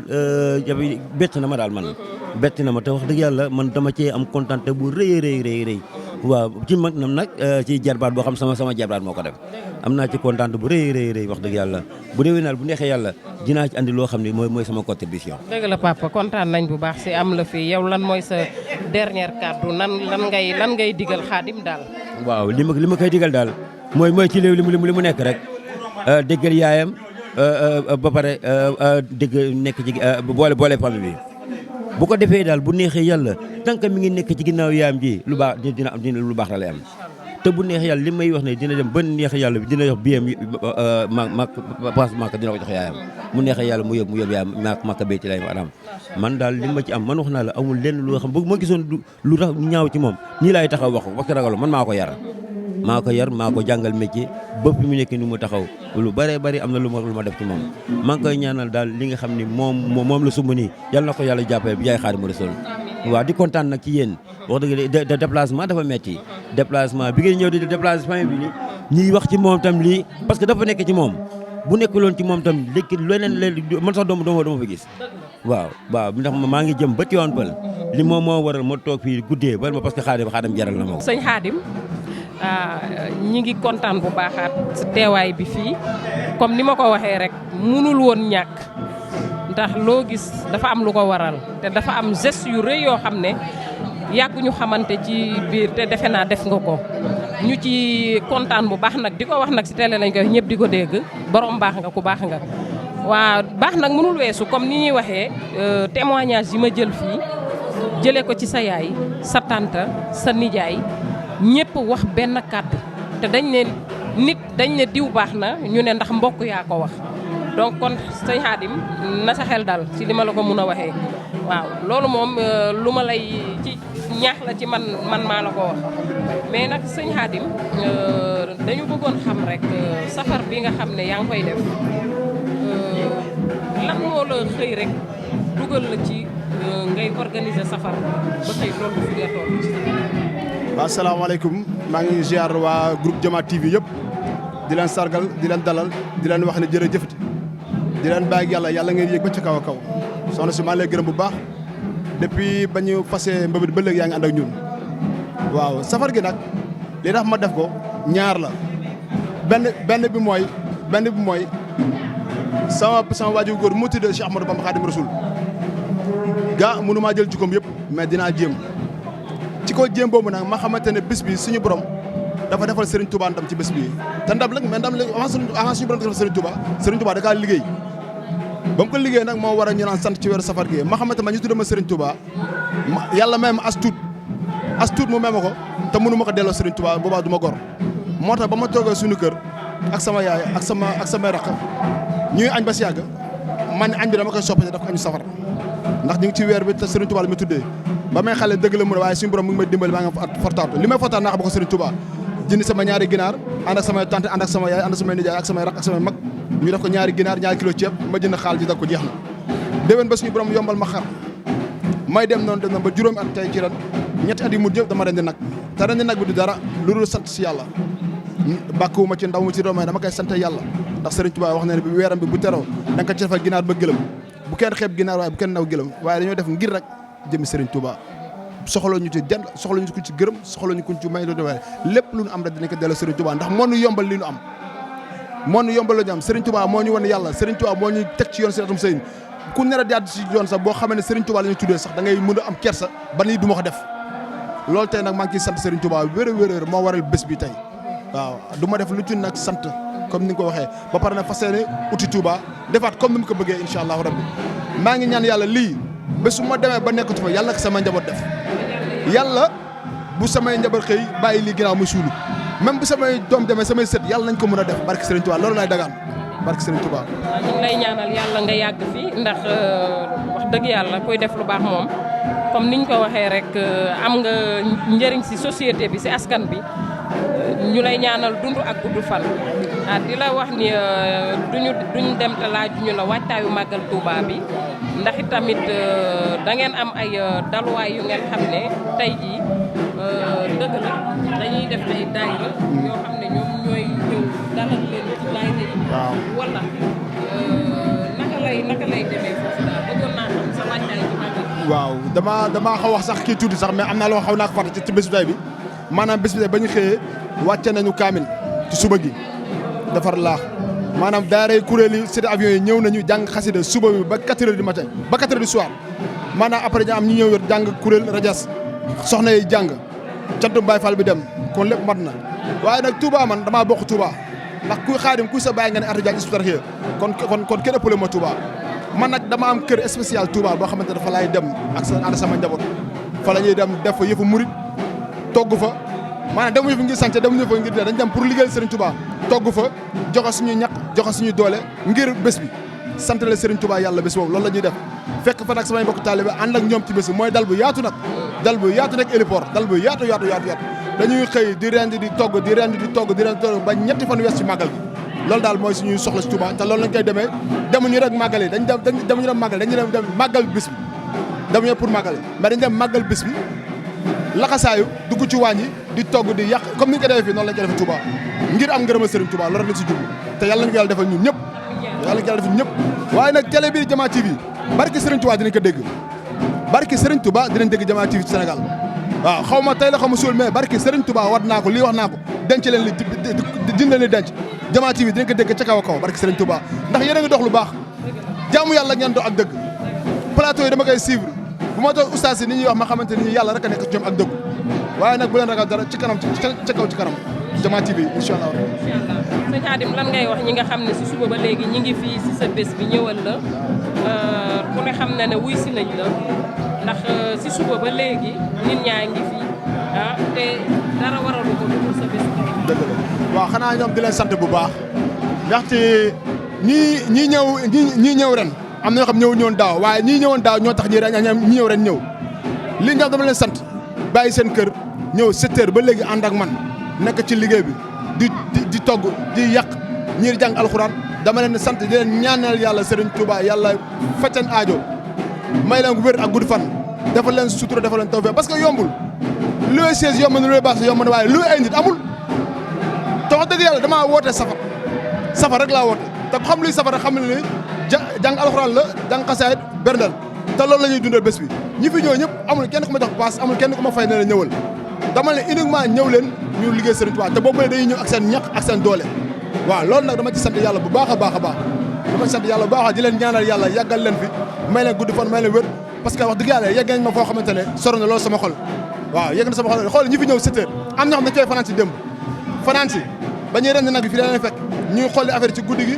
bett na ma daal man bett na ma te wax dëgg yàlla man dama cee am kontaan bu rëy waaw ci mag nam nag ci jarbaat boo xam sama jarbaat moo ko def am naa ci kontaan bu rëy wax dëgg yàlla bu déwee naal bu neexee yàlla dinaa ci andi loo xam ne mooy sama contribution. dëgg la papa kontaan nañ bu baax si am la fii yow lan mooy sa dernière kàddu lan ngay digal Xaadim daal. waaw li ma koy digal daal mooy ci li mu nekk rek déggal yaayam ba pare dégg nekk ci boole famille bi. bu ko defee daal bu neexee yàlla tant que mi ngi nekk ci ginnaaw yaayam ji lu baax dina lu baax la lay am te bu neexee yàlla li may wax ne dina dem ba neexee yàlla dina jox biyam passe Makka dina ko jox yaayam mu neexee yàlla mu yóbbu yaayam Makka bay ci lay maanaam man daal li ma ci am man wax naa la amul lenn loo xam bu ma gisoon lu tax ñaaw ci moom nii laay taxaw wax ko parce que ragalu man maa ko yar maa ko jàngal métier ba fi mu nekk ni mu taxaw lu bëree bëri am na lu ma def ci moom maa ngi koy ñaanal daal li nga xam ni moom la sumb nii yàlla na ko yàlla jàppale bi jaay Xaadimu Rasuul waaw di kontaan nag ci yéen wax dëgg déplacement dafa metti déplacement bi ngeen ñëw di déplacement bi ni ñuy wax ci moom tam lii parce que dafa nekk ci moom bu nekkuloon ci moom tam léegi leneen man sax doomu fa gis waaw ndax maa ngi jëm ba Tivaouane Peulh li moom moo waral ma toog fii guddee ba parce que Xaadim jaral na ma ko. sëñ Xaadim ñi ngi kontaan bu baaxaat si teewaay bi fii comme ni ma ko waxee rek munul woon ñàkk ndax loo gis dafa am lu ko waral te dafa am geste yu rëy yoo xam ne yàgg ñu xamante ci biir te defe naa def nga ko ñu ci kontaan bu baax nag di ko wax nag si télé lañ koy ñëpp di ko dégg borom baax nga ku baax nga. waa baax nag mënul weesu comme ni ñuy waxee témoignage yi ma jël fii jëlee ko ci sa yaay sa tante sa nijaay ñëpp wax benn kàddu te dañ ne diw baax na ñu ne ndax mbokk yaa ko wax donc kon sëñ Xaadim na sa xel dal ci li ma la ko mun a waxee waaw loolu moom lu ma lay ci ñaax la ci man maa la ko wax mais nag sëñ Xaadim dañu bëggoon xam rek safar bi nga xam ne yaa ngi koy def lan moo la xëy rek dugal la ci ngay organiser safar ba tey loolu fi nga toll. waaw asalaamaaleykum maa ngi ziar waa groupe Jama TV yëpp di leen sargal di leen dalal di leen wax ne jërëjëfati di leen bàyyi yàlla ngeen yéeg ba ca kaw a kaw soxna si maa ngi lay gërëm bu baax depuis ba ñu fasee mbëbët ba léegi yaa ngi ànd ak ñun. waaw safar gi nag li tax ma def ko ñaar la benn bi mooy sama waajur góor mu tudd Cheikh Ahmadou Bamba Xaadimu Rasuul gaa mënu maa jël jikkoom yëpp mais dinaa jéem. ci ko jéem boobu nag ma xamante ne bés bi suñu borom dafa defal Serigne Touba ndam ci bés bi te ndam la mais ndam la avant suñu borom defal Serigne Touba da kaa liggéey ba mu ko liggéey nag moo war a ñu naan sant ci weeru safar gi ma xamante ma ñu tudd ma Serigne Touba yàlla may ma as tuut as tuut mu meme ko te mënu ma ko delloo Serigne Touba boobaa du ma gor moo tax ba ma toogee suñu kër ak sama yaay ak samay rakk ñuy añ ba si yàgg man añ bi dama koy soppite daf ko añu safar ndax ñu ngi ci weer bi te Serigne Touba la muy tuddee ba may xale dëgg la mu ne waaye suñu borom mu ngi may dimbali maa ngi fortaatu li may fortaatu naa ko ba ko Serigne Touba jënd sama ñaari ginaar ànd ak samay tante ànd ak sama yaay ànd ak samay nijaay ak samay rak ak samay mag ñu def ko ñaari ginaar ñaari kilo ceeb ma jënd xaal ji daf ko jeex na déwén ba suñu borom yombal ma xar may dem noonu dem na ba juróomi at tey ci ren ñetti at yi mujj yëpp dama rendi nag te rendi nag bi du dara lu dul sant si yàlla bàkkuwuma ci ndaw mu ci doomee dama koy sant yàlla ndax Serigne Touba wax na ne bi weeram bi bu teroo da nga ko ci defal ginaar ba gëlëm bu kenn xeeb ginaar waaye bu kenn naw gëlëm waaye dañoo def ngir rek jëmi Serigne Touba soxla ñu ci jënd soxla ñu ko ci gërëm soxla ñu ko ci may doon waaye lépp lu ñu am rek dinañ ko delloo Serigne Touba ndax moo ñu yombal li ñu am moo ñu yombal la ñu am Serigne Touba moo ñu wan yàlla Serigne Touba moo ñu teg ci yoon siratum sëriñ ku ner a jàdd ci yoon sax boo xamee ne Serigne Touba la ñu tuddee sax da ngay mën a am kersa ba nii du ma ko def loolu tey nag maa ngi ciy sant Serigne Touba wér moo waral bés bi tey waaw du ma def lu ci nag sant comme ni nga ko waxee ba pare nag fas yéene uti Touba defaat comme ni mu ko bëggee incha allahu rabbi maa ngi ñaan yàlla lii bés su ma demee ba nekkatu fa yàlla ko sama njaboot def yàlla bu samay njaboot xëy bàyyi lii ginnaaw muy suulu même bu samay doom demee samay sët yàlla nañ ko mën a def barke Serigne Touba loolu laay dagaan barke Serigne Touba. waaw ñu ngi lay ñaanal yàlla nga yàgg fi ndax wax dëgg yàlla kuy def lu baax moom comme niñ ko waxee rek am nga njëriñ si société bi si askan bi ñu lay ñaanal dund ak gudd fan. ah di la wax ni duñu dem te laajuñu la waajtaayu màggal Touba bi ndax itamit da ngeen am ay daluwaay yu ngeen xam ne tey jii dëgg la dañuy def ay daayira yoo xam ne ñoom ñooy ñëw dalal leen ci daayira yi. waaw wala naka lay demee foofu daal bëggoon naa xam sa waajtaay ci màggal. waaw damaa xaw wax sax kii tuuti sax mais am naa loo xaw naa ko fàtte ci bés bi tey bi maanaam bés bi tey ba ñu xëyee wàcce nañu kaamil ci suba gi defar laax maanaam daaray kuréel yi cité avion yi ñëw nañu jàng xasida suba bi ba 4 heures du matin ba 4 heures du soir maanaam après ñu am ñu ñëw yor jàng kuréel rajas soxna yi jàng cantu Baay Fall bi dem kon lépp mat na waaye nag Touba man damaa bokk Touba ndax kuy Xaadim kuy sa bàyyi nga ne Anta Diagne Hizbut Tarqiyyah kon kenn ëppale ma Touba man nag dama am kër spécial Touba boo xamante ne fa laay dem ak ànd sama njaboot fa la ñuy dem def fa yëfu murit togg fa maanaam demuñu fa ngir sant demuñu fa ngir dee dañ dem pour liggéeyal Serigne Touba togg fa joxe suñuy ñaq joxe suñuy doole ngir bés bi sant la Serigne Touba yàlla bés boobu loolu la ñuy def fekk fa nag samay mbokk taalibe ànd ak ñoom ci bés bi mooy dal bu yaatu nag dal bu yaatu nag héliport dal bu yaatu dañuy xëy di rend di togg ba ñetti fan wees ci màggal gi loolu daal mooy suñuy soxla ci Touba te loolu lañ koy demee demuñu rek màggal yi dañuy dem màggal dañuy dem màggal bés bi demuñu pour màggal mais dañu dem màggal bés bi laxasaayu dugg ci waañ yi di togg di yàq comme ni ñu ko defee fii noonu lañ ko defee Touba ngir am ngërëmal Serigne Touba loolu rek lañ si jublu te yàlla nañu ko yàlla defal ñun ñëpp yàlla nañu ko yàlla defal ñun ñëpp waaye nag télé bii Jama TV barki Serigne Touba dinañ ko dégg barki Serigne Touba dinañ dégg Jama TV ci Sénégal waaw xaw ma tey la xaw ma suul mais barki Serigne Touba wat naa ko lii wax naa ko denc leen li jënd leen li denc Jama TV dinañ ko dégg ca kaw a kaw barki Serigne Touba ndax yéen a ngi dox lu baax jaamu yàlla ngeen dox ak dëgg plateau yi dama koy suivre bu ma doon ustaas yi ni ñuy wax ma xamante ni yàlla rek a nekk ci ñoom ak dëgg waaye nag bu leen ragal dara ci kanam ca kaw ci kanam Jama TV incha allah. sëñ Khadim lan ngay wax ñi nga xam ne si suba ba léegi ñi ngi fii si sa bés bi ñëwal la ku ne xam na ne wuy si nañ la ndax si suba ba léegi nit ñaa ngi fi te dara waralu ko lu dul sa bés bi. dëgg la waaw xanaa ñoom di leen sant bu baax ndaxte ñii ñëw ren am na ñoo xam ñëwoon daaw waaye ñii ñëwoon daaw ñoo tax ñi ñëw ren ñëw li nga xam dama leen sant bàyyi seen kër ñëw 7 heures ba léegi ànd ak man nekk ci liggéey bi di togg di yàq ñii di jàng alxuraan dama leen sant di leen ñaanal yàlla Serigne Touba yàlla fajjan aajo may leen wér ak gudd fan dafa leen sutura dafa leen tawfeex parce que yombul luy siège yomb na luy baax yomb na waaye luy ay nit amul te wax dëgg yàlla damaa woote safar rek laa woote te xam luy safar rek xam ne ni jàng alxuraan la jàng xasaayid berndal te loolu la ñuy dundal bés bi ñi fi ñëw ñëpp amul kenn ku ma jox paas amul kenn ku ma fay ne la ñëwal dama ne uniquement ñëw leen ñu liggéey Serigne Touba te boobu ne dañuy ñëw ak seen ñaq ak seen doole waaw loolu nag dama ci sant yàlla bu baax a baax dama ci sant yàlla bu baax di leen ñaanal yàlla yàggal leen fi may leen gudd fan may leen wér parce que wax dëgg yàlla yegg nañ ma foo xamante ne soro na loolu sama xol waaw yegg na sama xol xool ñi fi ñëw 7 heures am na xam ne koy fanaan si démb fanaan si ba ñuy rend nag bi fi leen fekk ñuy xool affaire ci guddi gi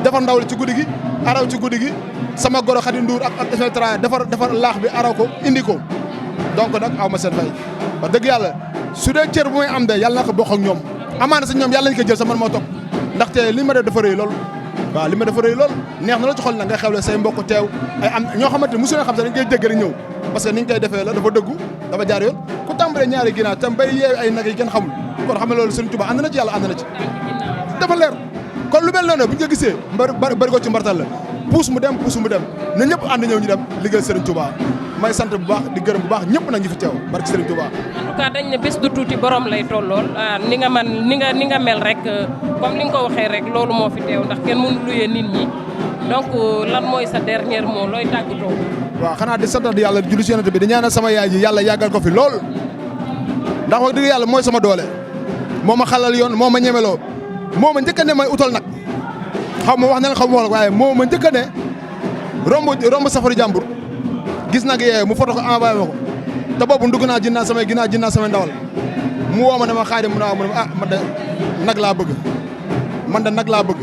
defar ndaw li ci guddi gi araw ci guddi gi sama goro Xadi Ndour ak defar laax bi araw ko indi ko donc nag aw ma seen fay wax dëgg yàlla su dee cër bu may am de yàlla na ko bokk ak ñoom amaana sa ñoom yàlla nañu ko jël sa man moo toog ndaxte li ma def dafa rëy lool waaw li ma dafa rëy lool neex na la ci xol nag nga xewle say mbokk teew ay am ñoo xamante ne mosu nga xam sax dañ koy dégg rek ñëw parce que ni ñu koy defee la dafa dëggu dafa jaar yoon ku tàmbalee ñaari ginnaaw tam bay yeew ay nag yi kenn xamul kon xam ne loolu Serigne Touba ànd na ci yàlla ànd na ci dafa leer kon lu mel noonu bu ñu ko gisee bari ko ci mbartal la puus mu dem na ñëpp ànd ñëw ñu dem liggéey Serigne Touba may sant bu baax di gërëm bu baax ñëpp nag ñu fi teew barke Serigne Touba. en tout cas dañ ne bés du tuuti borom lay tollool ni nga mel rek comme ni nga ko waxee rek loolu moo fi teew ndax kenn mënu luyee nit ñi donc lan mooy sa dernier mot looy tàggatoo. waaw xanaa di sant yàlla julli ci Yonent bi di ñaanal sama yaay ji yàlla yàggal ko fi lool ndax wax dëgg yàlla mooy sama doole moo ma xalal yoon moo ma ñemeloo moo ma njëkk a ne may utal nag xaw ma wax na xaw ma wax waaye moo ma njëkk a ne romb safaru jàmbur gis nag yee mu foto ko envoyé ma ko te boobu dugg naa jinnaa samay ndawal mu woo ma ne ma Xaadim mu ne man de nag laa bëgg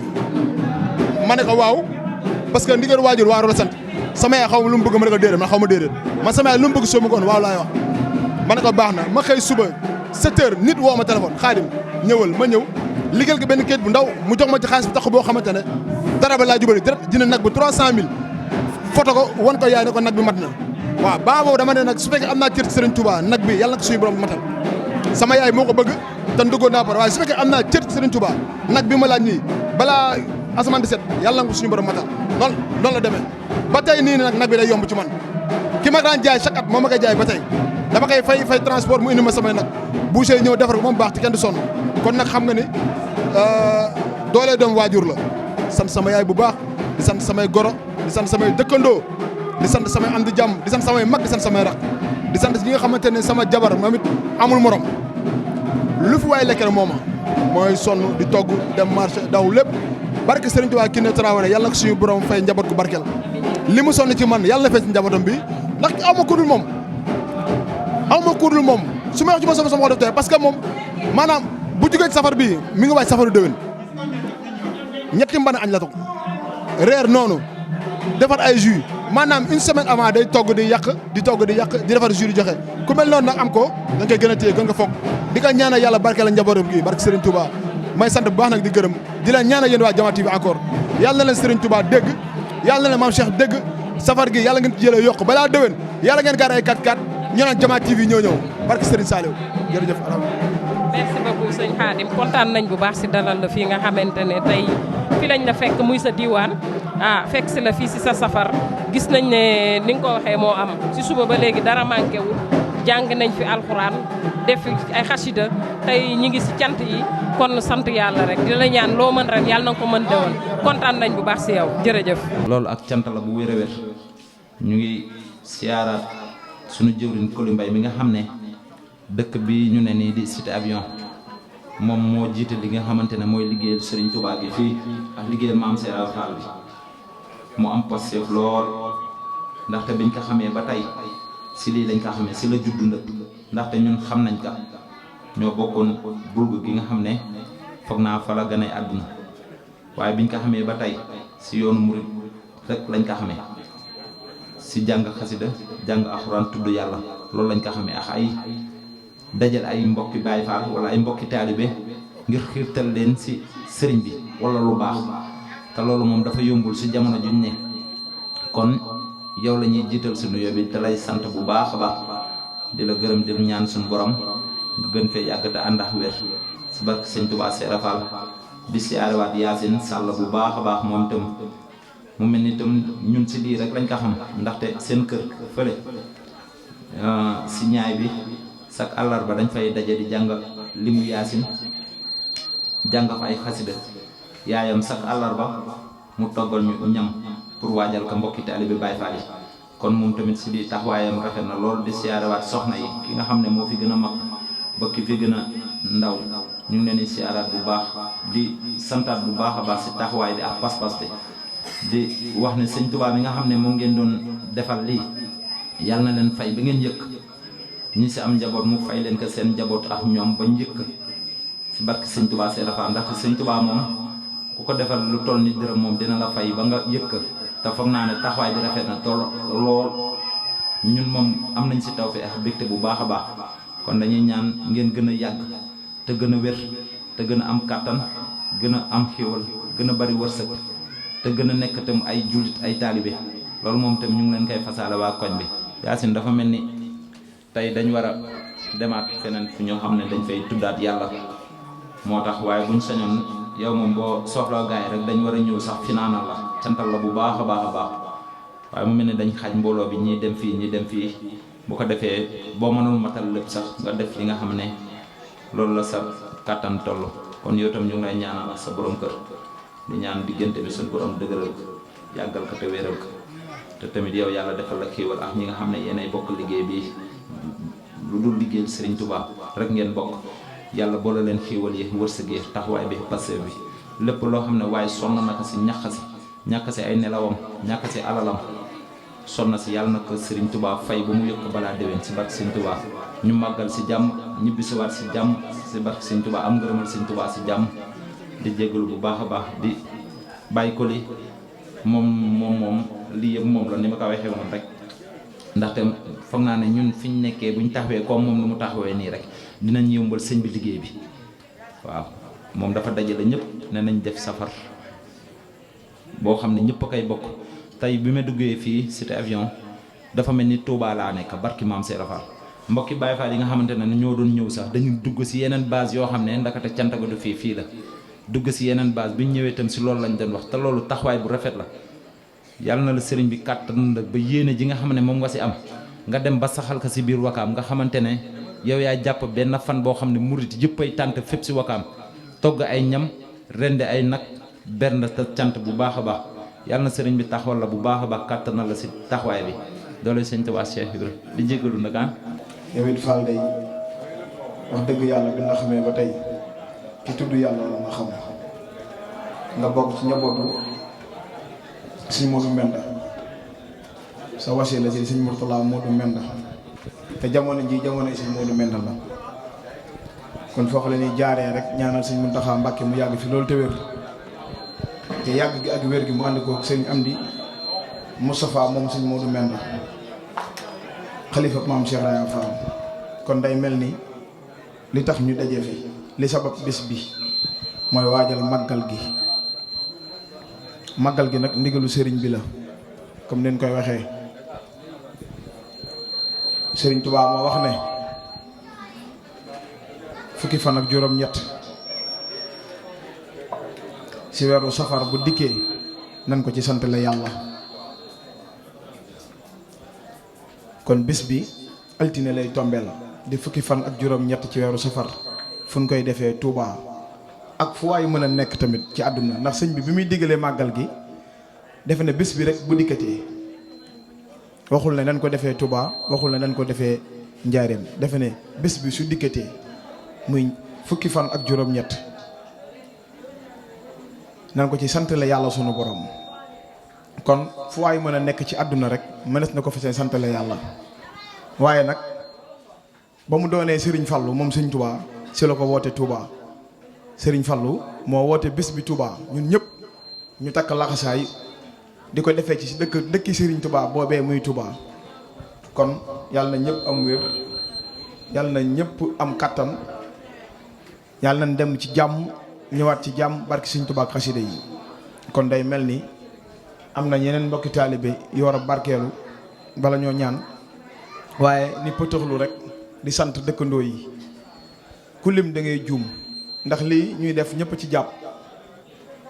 ma ne ko waaw parce que ndigal waajur waaru la sant sama yaay xaw ma lu mu bëgg ma ne ko déedéet man xaw ma déedéet man sama yaay lu mu bëgg soo ma ko woon waaw laay wax ma ne ko baax na ma xëy suba 7 heures nit woo ma téléphone Xaadim ñëwal ma ñëw liggéeyal ko benn kayit bu ndaw mu jox ma ci xaalis bi tax boo xamante ne dara ba laa jubali direct dina nag bu 300000 foto ko wan ko yaay ne ko nag bi mat na waaw baa boobu dama ne nag su fekkee am naa cër ci Serigne Touba nag bi yàlla na ko suñu borom matal sama yaay moo ko bëgg te nduggoon naa par waaye su fekkee am naa cër ci Serigne Touba nag bi ma laaj nii balaa asamaan di set yàlla na ko suñu borom matal noonu la demee ba tey nii nag bi day yomb ci man ki ma daan jaay chaque at moo ma koy jaay ba tey dama koy fay transport mu indi ma samay nag boucher ñëw defar ko moom baax te kenn du sonn kon nag xam nga ni doolee doom waajur la sant sama yaay bu baax di sant samay goro di sant samay dëkkandoo di sant samay am di jàmm di sant samay mag di sant samay rak di sant ñi nga xamante ne sama jabar moom it amul morom lu fi waay lekk rek mooma mooy sonn di togg dem marché daw lépp barke Serigne Touba Kiné Traoré yàlla na ko suñu borom fay njaboot gu barkeel li mu sonn ci man yàlla na fay ci njabootam bi ndax aw ma kudul moom su ma wax ci ma sama xol def tey parce que moom maanaam bu jugee ci safar bi mi ngi waaj safaru déwén ñetti mbana añ la toog reer noonu defar ay jus maanaam une semaine avant day togg di yàq di defar jus di joxe ku mel noonu nag am ko da nga koy gën a téye gën nga foog di ko ñaanal yàlla barkeel njabootam gi barke Serigne Touba may sant bu baax nag di gërëm di leen ñaanal yéen waa Jama TV encore yàlla na leen Serigne Touba dégg yàlla na leen Maam Cheikh dégg safar gi yàlla ngeen ci jëlee yokk balaa déwén yàlla ngeen gaar ay 4x4 ñu naan Jama TV ñëw barke Serigne Saliou jërëjëf. merci beaucoup sëñ Khadim kontaan nañ bu baax si dalal la fii nga xamante ne tey fi lañ la fekk muy sa diwaan fekk si la fii si sa safar gis nañ ne ni nga ko waxee moo am si suba ba léegi dara manqué wul jàng nañ fi alxuraan def fi ay xasida tey ñi ngi si cant yi kon sant yàlla rek di la ñaan loo mën ren yàlla na nga ko mën déwén kontaan nañ bu baax si yow jërëjëf. loolu ak cant la bu wér a wér ñu ngi siyaaraat sunu jëwriñ Koli Mbaye mi nga xam ne dëkk bi ñu ne nii di cité avion moom moo jiite li nga xamante ne mooy liggéeyal Serigne Touba gi fii ak liggéeyal Maam Serap Fall bi mu am postef lool ndaxte biñ ko xamee ba tey si lii lañ ko xamee si la juddu ndëpp ndaxte ñun xam nañ ka ñoo bokkoon bulgu gi nga xam ne foog naa fa la gën a àdduna waaye biñ ko xamee ba tey si yoonu murid rek lañ ko xamee si jàng xasida jàng alxuraan tudd yàlla loolu lañ ko xamee ak ay dajal ay mbokki Baay Faal wala ay mbokki taalibe ngir xiirtal leen si sëriñ bi wala lu baax te loolu moom dafa yombul si jamono juñ ne kon yow la ñuy jiital suñu yóbbi te lay sant bu baax a baax di la gërëm di ñaan suñu borom nga gën fee yàgg te ànd ak wér si barke sëñ Tuubaa Seera Faal di siyaarewaat Yaasin Sàll bu baax a baax moom itam mu mel ni itam ñun si lii rek lañ ko xam ndaxte seen kër fële si ñaay bi sak àllarba dañ fay daje di jàng limu Yaasin jàng fa ay xasida yaayam sak àllarba mu toggal ñu ñam pour waajal ko mbokki taalibe Baay Faal yi kon moom tamit si lii taxawaayam rafet na lool di siyaarewaat soxna yi ki nga xam ne moo fi gën a mag ba ki fi gën a ndaw ñu ngi leen di siyaaraat bu baax di santaat bu baax a baax si taxawaay bi ak pas-pas bi di wax ne sëñ Tuubaa bi nga xam ne moom ngeen doon defal lii yàlla na leen fay ba ngeen yëkk ñi si am njaboot mu fay leen ko seen njaboot ak ñoom ba njëkk si barke sëñ Tuubaa Seera Faal ndaxte sëñ Tuubaa moom ku ko defal lu toll ni dërëm moom dina la fay ba nga yëkk te foog naa ne taxawaay bi rafet na toll lool ñun moom am nañ si tawfeex ak bégte bu baax a baax kon dañuy ñaan ngeen gën a yàgg te gën a wér te gën a am kàttan gën a am xéwal gën a bari wërsëg te gën a nekk tam ay jullit ay taalibe loolu moom tam ñu ngi leen koy fasaale waa koñ bi. Yacine dafa mel ni tey dañ war a demaat feneen fu ñoo xam ne dañ fay tuddaat yàlla moo tax waaye buñ sañoon yow moom boo soxlaa gaay rek dañ war a ñëw sax finaanal la santal la bu baax a baax a baax waaye mu mel ni dañ xaaj mbooloo bi ñii dem fii ñii dem fii bu ko defee boo mënul matal lépp sax nga def li nga xam ne loolu la sa kàttan toll kon yow tam ñu ngi lay ñaanal sa borom kër di ñaan diggante bi suñ borom dëgëral ko yàggal ko te wéeral ko te tamit yow yàlla defal la xiiwal ak ñi nga xam ne yéenay bokk liggéey bi lu dul liggéeyal Serigne Touba rek ngeen bokk yàlla boole leen xiiwal yi wërsëg yi taxawaay bi passé bi lépp loo xam ne waaye sonn na ko si ñàkk si ay nelawam ñàkk si alalam sonn si yàlla na ko Serigne Touba fay ba mu yëkk balaa déwén si barke Serigne Touba ñu màggal si jàmm ñibbi si waat si jàmm si barke Serigne Touba am ngërëmal Serigne Touba si jàmm di jégalu bu baax a baax di bàyyi ko li moom lii yëpp moom la ni ma ko waxee woon rek ndaxte foog naa ne ñun fi ñu nekkee bu ñu taxawee comme moom ni mu taxawee nii rek dinañ yombal sëñ bi liggéey bi waaw moom dafa dajale ñëpp ne nañ def safar boo xam ne ñëpp a koy bokk tey bi ma duggee fii Cité Avion dafa mel ni Touba laa nekk barki maam Seera Fall mbokki Baye Fall yi nga xamante ne ñoo doon ñëw sax dañu dugg si yeneen base yoo xam ne ndakate canta ga du fii la dugg si yeneen base bi ñu ñëwee itam si loolu lañ doon wax te loolu taxawaay bu rafet la yàlla na la sëriñ bi kàttan la ba yéene ji nga xam ne moom nga si am nga dem ba saxal ko si biir wakaam nga xamante ne yow yaa jàpp benn fan boo xam ne murit yëpp ay tànt fépp si wakaam togg ay ñam rende ay nag bernde te cant bu baax a baax yàlla na sëriñ bi taxawal la bu baax a baax kàttan na la si taxawaay bi doole sëñ Tuubaa Cheikh Ibra di jégalu nag ah. yow it Fall day wax dëgg yàlla bi nga xamee ba tey ki tudd yàlla la nga xam nga bokk ci njabootu sëñ Modou Mbenda sa wasila si sëñ Mourtala Modou Mbenda te jamono ji jamono sëñ Modou Mbenda la kon foofu la ñuy jaaree rek ñaanal sëñ Mountakha Mbacké mu yàgg fi loolu te wér te yàgg gi ak wér gi mu ànd ko sëñ Amdi Moustapha moom sëñ Modou Mbenda xalifa maam Cheikh Raya Fall kon day mel ni li tax ñu daje fi li sabab bés bi mooy waajal màggal gi nag ndigalu sëriñ bi la comme nen koy waxee sëriñ Tuubaa moo wax ne fukki fan ak juróom-ñett ci weeru safar bu dikkee nan ko ci sant la yàlla kon bis bi altine lay tombeel di fukki fan ak juróom-ñett ci weeru safar fu ñu koy defee Touba ak fu waay mën a nekk tamit ci àdduna ndax sëñ bi muy diggalee màggal gi defe ne bés bi rek bu dikkatee waxul ne nañ ko defee Touba waxul ne nañ ko defee Njaaréem defe ne bés bi su dikkatee muy fukki fan ak juróom-ñett nan ko ci sant la yàlla sunu borom kon fu waay mën a nekk ci àdduna rek mënees na ko fa seen sant la yàlla waaye nag ba mu doonee Serigne Fallou moom sëñ Touba si la ko woote Touba Serigne Fallou moo woote bés bi Touba ñun ñëpp ñu takk laxasaay di ko defee ci dëkki Serigne Touba boobee muy Touba kon yàlla na ñëpp am wér yàlla na ñëpp am kattan yàlla nañ dem ci jàmm ñëwaat ci jàmm barki Serigne Touba ak xasida yi kon day mel ni am na yeneen mbokki taalibe yu war a barkeelu bala ñoo ñaan waaye ni pëtëxlu rek di sant dëkkandoo yi ku lim da ngay juum ndax lii ñuy def ñëpp ci jàpp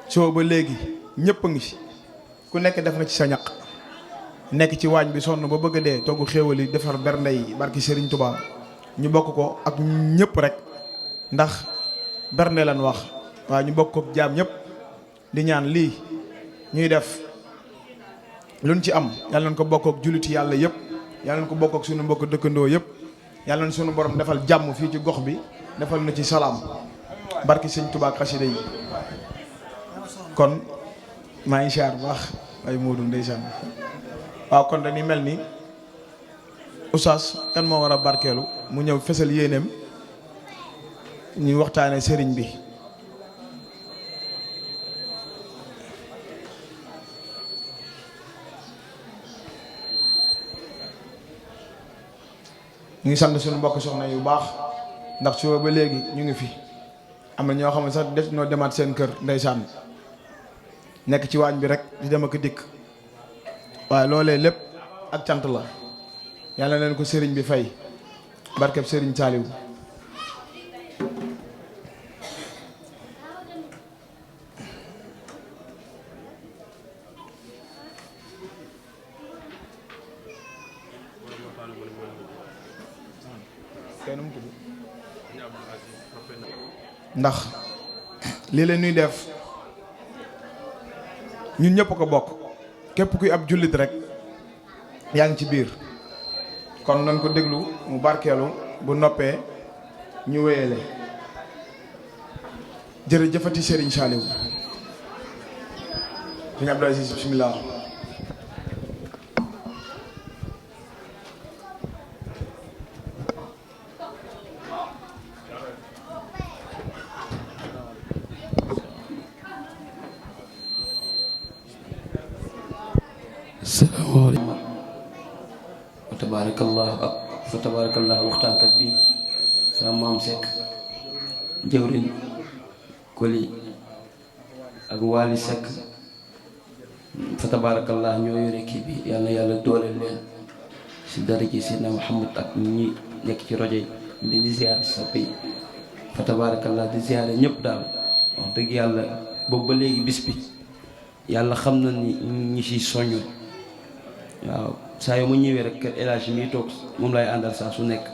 soo ba léegi ñëpp a ngi ci ku nekk def nga ci sa ñaq nekk ci waañ bi sonn ba bëgg a dee togg xéewal yi defar bernde yi barki Serigne Touba ñu bokk ko ak ñëpp rek ndax bernde lan wax waaye ñu bokk ko jaam ñëpp di ñaan lii ñuy def luñ ci am yàlla nañ ko bokk ak julliti yàlla yëpp yàlla nañ ko bokk ak suñu mbokk dëkkandoo yëpp yàlla nañ suñu borom defal jàmm fii ci gox bi defal na ci salaam barki Sëñ Touba ak xasida yi kon maa ngi siyaar bu baax ay Modou ndeysaan waaw kon dañuy mel ni oustaz kan moo war a barkeelu mu ñëw fesal yéeneem ñuy waxtaane sëriñ bi ñu ngi sant suñu mbokk soxna yu baax ndax suba ba léegi ñu ngi fi am na ñoo xam ne sax des noo demaat seen kër ndeysaan nekk ci waañ bi rek di dem ak dikk waaye loolee lépp ak cant la yàlla leen ko sëriñ bi fay barkeb sëriñ Saaliw ndax lii la ñuy def ñun ñëpp ko bokk képp kuy ab jullit rek yaa ngi ci biir kon nañ ko déglu mu barkeelu bu noppee ñu wéyale jërëjëfati Serigne Saliou sëñ Abdou Aziz bismillah salaamaaleykum fa tabaarakallah waxtaankat bi sama maam Seck jëwriñ Koli ak Waly Seck fa tabaarakallah ñoo yore kii bi yal na yàlla dooleel leen si dara ji Seydina Muhammad ak ñi nekk ci rajo yi di ziar soppi fa tabaarakallah di ziare ñëpp daal wax dëgg yàlla boobu ba léegi bis bi yàlla xam na ni ñi siy soññu waaw saa yoo ma ñëwee rek kër El Hadj mi toog moom lay àndal saa su nekk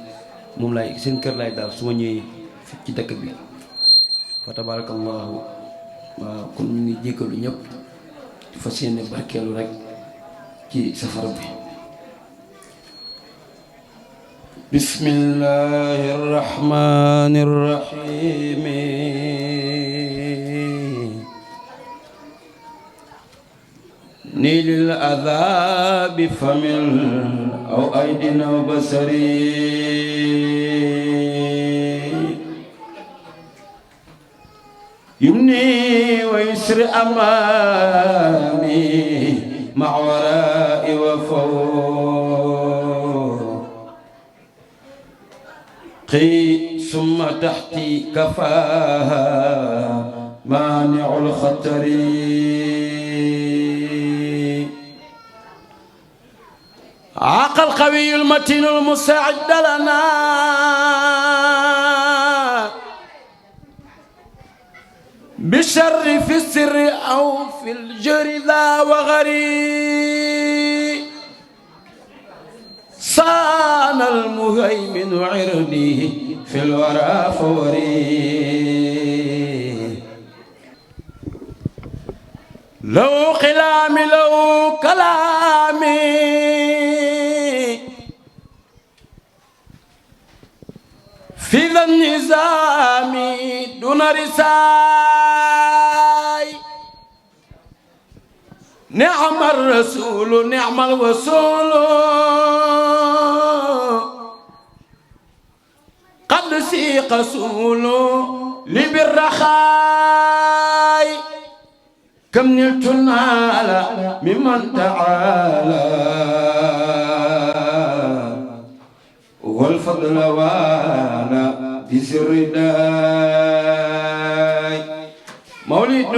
moom lay seen kër lay daal su ma ñëwee fi ci dëkk bi fa tabarakallahu waaw kon ñu ngi jéggalu ñëpp fas yéene barkeelu rek ci safar bi bismillahi rahmani rahim نيل العذاب فمن أو أيدنا وبصري يمني ويسر أمامي مع ورائي وفوقي ثم تحتي كفاها مانع الخطر عاق القوي المتين المساعد لنا بالشر في السر أو في الجر ذا وغري صان المهيمن عرضي في الورى فوري لو قلامي لو كلامي في ذا النظام دون رساي نعم الرسول نعم الوصول قد سيق سول لبالرخاي كم نلت النال ممن تعالى والفضل وانا بسر داي مولد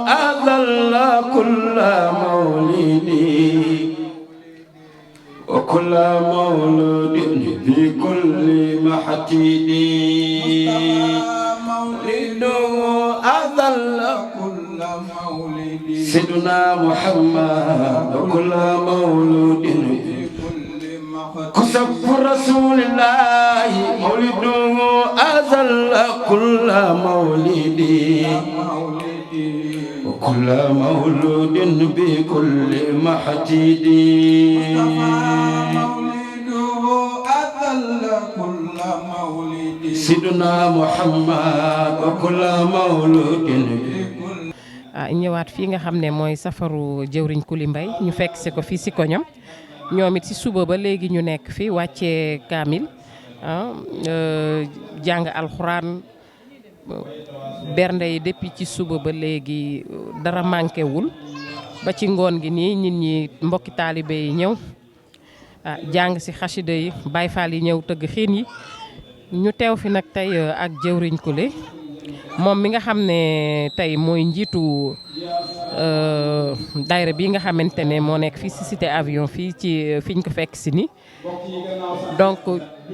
أذل كل مولدي وكل مولود في كل محتدي مولد أذل كل مولد سيدنا محمد وكل مولود كسب رسول الله مولده أزل كل مولد وكل مولود بكل محتد مولده أزل كل مولد سيدنا محمد وكل مولود ñëwaat fii nga xam ne mooy safaru jëwriñ Kuli Mbaye ñu fekk si ko fii si koñam ñoom it si suba ba léegi ñu nekk fi wàccee kaamil jàng alxuraan bernde yi depuis ci suba ba léegi dara manqué wul ba ci ngoon gi nii nit ñi mbokki taalibe yi ñëw jàng si xasida yi Baay Faal yi ñëw tëgg xiin yi ñu teew fi nag tey ak jëwriñ Kule moom mi nga xam ne tey mooy njiitu daayira bi nga xamante ne moo nekk fii si cité avion fii ci fiñ ko fekk si ni donc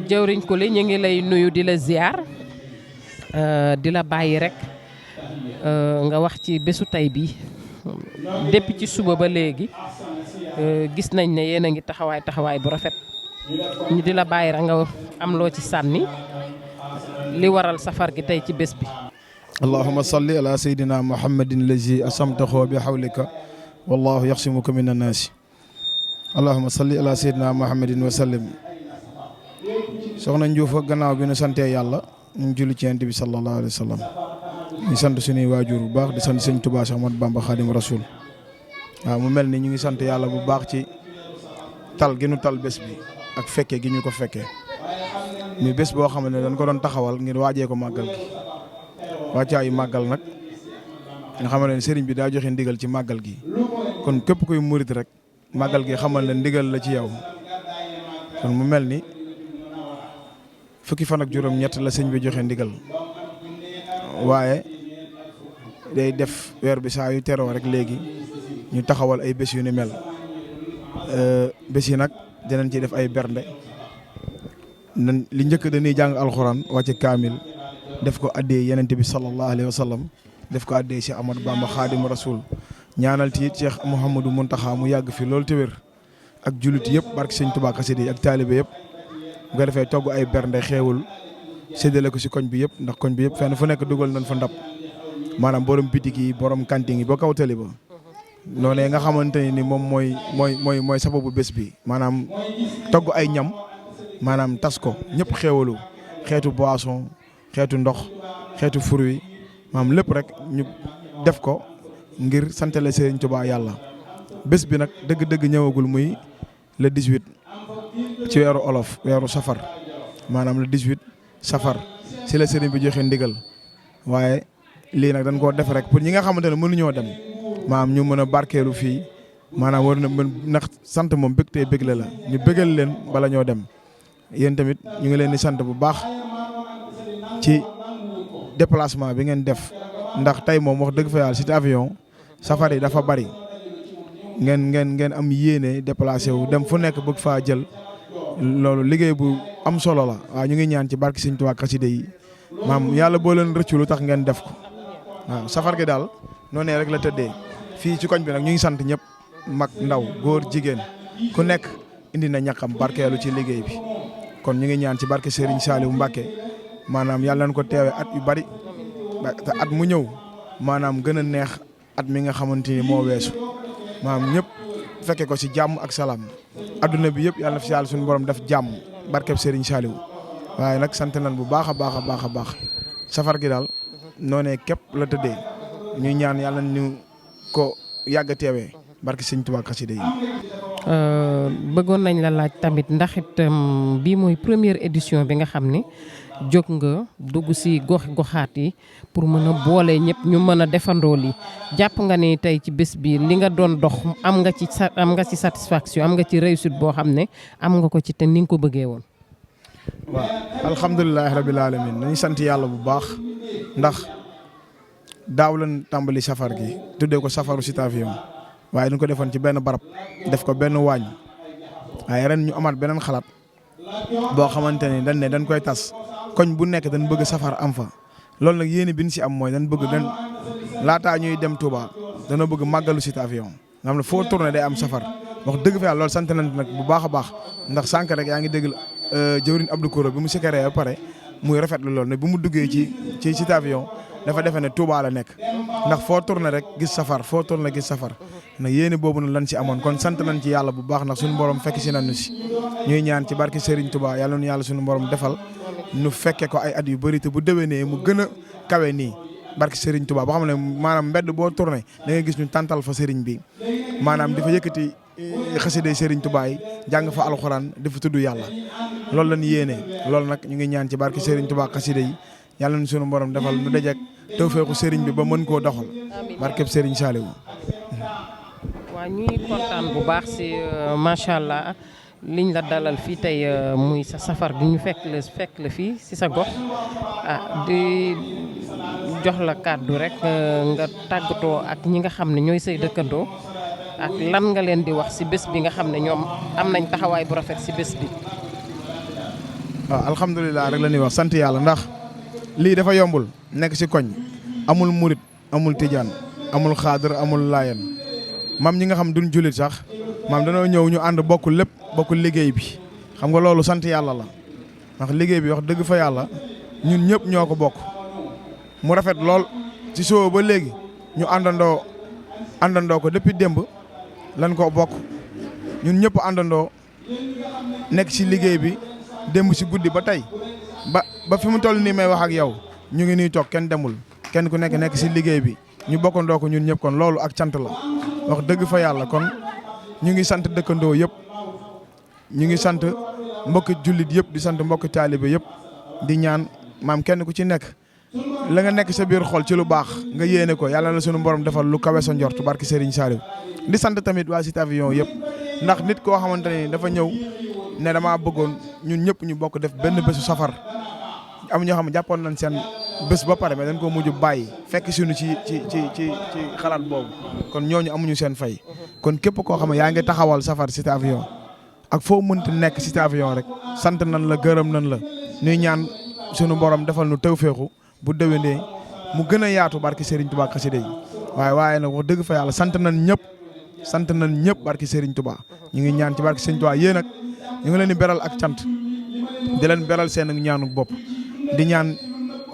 jëwriñ Kule ñu ngi lay nuyu di la ziar di la bàyyi rek nga wax ci bésu tey bi depuis ci suba ba léegi gis nañ ne yéen a ngi taxawaay bu rafet ñu di la bàyyi rek nga am loo ci sànni li waral safar gi tey ci bés bi. allahumma salli ala sayyidina muhammadin lazi asamtahu bi hawlika wallahu yaxsimuka min annaasi allahumma salli ala sayyidina muhammadin wa sallim. soxna Njuufa gannaaw bi nu santee yàlla ñu julli ci Yonent bi sallallahu alayhi wa sallam ñu sant suñuy waajur bu baax di sant sëñ Tuubaa Séex Ahmadu Bamba Xaadim Rasuul. waaw mu mel ni ñu ngi sant yàlla bu baax ci tal gi nu tal bés bi ak fekke gi ñu ko fekkee muy bés boo xam ne dañ ko doon taxawal ngir waajee ko màggal gi wàccaayu màggal nag nga xam ne sëriñ bi daa joxe ndigal ci màggal gi kon képp kuy murit rek màggal gi xamal ne ndigal la ci yow kon mu mel ni fukki fan ak juróom-ñett la sëñ bi joxe ndigal waaye day def weer bi saa yu teroo rek léegi ñu taxawal ay bés yu ni mel bés yi nag dinañ ci def ay bernde li njëkk dañuy jàng alxuraan wàcce kaamil def ko addee Yonent bi sallallahu alayhi wa sallam def ko addee Cheikh Ahmadou Bamba Xaadim Rasul ñaanal ci Cheikh Mouhamadou Mountakha mu yàgg fi loolu te wér ak jullit yëpp barke Sëñ Tuubaa xasida yi ak taalibe yëpp bu ko defee togg ay bernde xeewul séddale ko si koñ bi yëpp ndax koñ bi yëpp fenn fu nekk dugal nañ fa ndab maanaam borom bitik yi borom kanting yi ba kaw tali ba noonee nga xamante ni moom mooy sababu bés bi maanaam togg ay ñam maanaam tas ko ñëpp xeewalu xeetu boisson xeetu ndox xeetu fruit maanaam lépp rek ñu def ko ngir santale Sëriñ Tuubaa yàlla bés bi nag dëgg-dëgg ñëwagul muy le 18 ci weeru olof weeru safar maanaam le 18 safar si la sëriñ bi joxe ndigal waaye lii nag dañ koo def rek pour ñi nga xamante ne mënuñoo dem maanaam ñu mën a barkeelu fii maanaam war na mën ndax sant moom bég tey bégle la ñu bégal leen bala ñoo dem yéen tamit ñu ngi leen di sant bu baax ci déplacement bi ngeen def ndax tey moom wax dëgg fa yàlla cité avion safar yi dafa bari ngeen am yéene déplacé wu dem fu nekk bëgg faa jël loolu liggéey bu am solo la waaw ñu ngi ñaan ci barke Sëñ Tuubaa xasida yi maam yàlla boo leen rëccu lu tax ngeen def ko waaw safar gi daal noonu rek la tëddee fii ci koñ bi nag ñu ngi sant ñëpp mag ndaw góor jigéen ku nekk indi na ñàkkam barkeelu ci liggéey bi kon ñu ngi ñaan ci barke Serigne Saliou Mbacké maanaam yàlla nañ ko teewe at yu bari te at mu ñëw maanaam gën a neex at mi nga xamante ni moo weesu maanaam ñëpp fekke ko ci jàmm ak salaam adduna bi yëpp yàlla na fi yàlla suñu borom def jàmm barkeb Serigne Saliou waaye nag sant nañ bu baax a baax a baax a baax safar gi daal noonee képp la tëddee ñuy ñaan yàlla ñu ko yàgg a teewee barke Sëñ Tuubaa xasida yi. bëggoon nañ la laaj tamit ndax it bii mooy première édition bi nga xam ne jóg nga dugg si goxaat yi pour mën a boole ñëpp ñu mën a defandoo lii jàpp nga ni tey ci bés bi li nga doon dox am nga ci satisfaction am nga ci réussite boo xam ne am nga ko ci te ni nga ko bëggee woon. waaw alhamdulilah rabil alamin nañu sant yàlla bu baax ndax daaw lañ tàmbali safar gi tuddee ko safaru cité avion waaye dañ ko defoon ci benn barab def ko benn waañ waaye ren ñu amaat beneen xalaat boo xamante ni dañ koy tas koñ bu nekk dañ bëgg safar am fa loolu nag yéene bi ñu si am mooy dañ bëgg laataa ñuy dem Touba dana bëgg màggalu cité avion nga xam ne foo tourné day am safar wax dëgg fa yàlla loolu sant nañ nag bu baax a baax ndax sànq rek yaa ngi dégg jëwriñ Abdou Kouro bi mu sikaree ba pare muy rafetlu loolu ne bi mu duggee ci cité avion dafa defe ne Touba la nekk ndax foo tourné rek gis safar foo tourné gis safar nag yéene boobu nag lan si amoon kon sant nañ ci yàlla bu baax ndax suñu borom fekk si nañu si ñuy ñaan ci barke Serigne Touba yàlla nu yàlla suñu borom defal nu fekke ko ay at yu bëri te bu déwénee mu gën a kawe nii barke Serigne Touba boo xam ne maanaam mbedd boo tourné da ngay gis ñu tàntal fa Serigne bi maanaam dafa yëkkati xasida Serigne Touba yi jàng fa alxuraan dafa tudd yàlla loolu lañ yéene loolu nag ñu ngi ñaan ci barke Serigne Touba xasida yi yàlla na suñu borom defal nu dajeek tawfeexu Serigne bi ba mën koo doxal barkeb Serigne Saliou. waaw ñuy kontaan bu baax si macha allah liñ la dalal fii tey muy sa safar bi ñu fekk la fii ci sa gox di jox la kàddu rek nga tàggatoo ak ñi nga xam ne ñooy say dëkkandoo ak lan nga leen di wax ci bés bi nga xam ne ñoom am nañ taxawaay bu rafet ci bés bi. waaw alhamdulilah rek la ñuy wax sant yàlla ndax lii dafa yombul nekk ci koñ amul murit amul tijaan amul xaadar amul laayen maam ñi nga xam duñ jullit sax maam danoo ñëw ñu ànd bokk lépp bokk liggéey bi xam nga loolu sant yàlla la ndax liggéey bi wax dëgg fa yàlla ñun ñëpp ñoo ko bokk mu rafet lool ci soo ba léegi ñu àndandoo ko depuis démb lan ko bokk ñun ñëpp àndandoo nekk ci liggéey bi démb ci guddi ba tey ba fi mu toll nii may wax ak yow ñu ngi nii toog kenn demul kenn ku nekk ci liggéey bi ñu bokkandoo ko ñun ñëpp kon loolu ak cant la wax dëgg fa yàlla kon ñu ngi sant dëkkandoo yëpp ñu ngi sant mbokki jullit yëpp di sant mbokki taalibe yëpp di ñaan maam kenn ku ci nekk la nga nekk sa biir xol ci lu baax nga yéene ko yàlla la sunu borom defal lu kawe sa njort barki Serigne Saliou di sant tamit waa Cité Avion yëpp ndax nit koo xamante ne dafa ñëw ne damaa bëggoon ñun ñëpp ñu bokk def benn bésu safar am ñoo xam ne jàppoon nañ seen bés ba pare mais dañ ko mujj bàyyi fekk suñu ci xalaat boobu kon ñooñu amuñu seen fay kon képp koo xam ne yaa ngi taxawal safar Cité Avion ak foo mënti nekk Cité Avion rek sant nañ la gërëm nañ la ñuy ñaan sunu borom defal nu tawféexu bu déwénee mu gën a yaatu barki Serigne Touba xasida yi waaye nag wax dëgg fa yàlla sant nañ ñëpp barki Serigne Touba ñu ngi ñaan ci barki Serigne Touba yéen nag ñu ngi leen di beral ak cant di leen beral seen ñaanu bopp di ñaan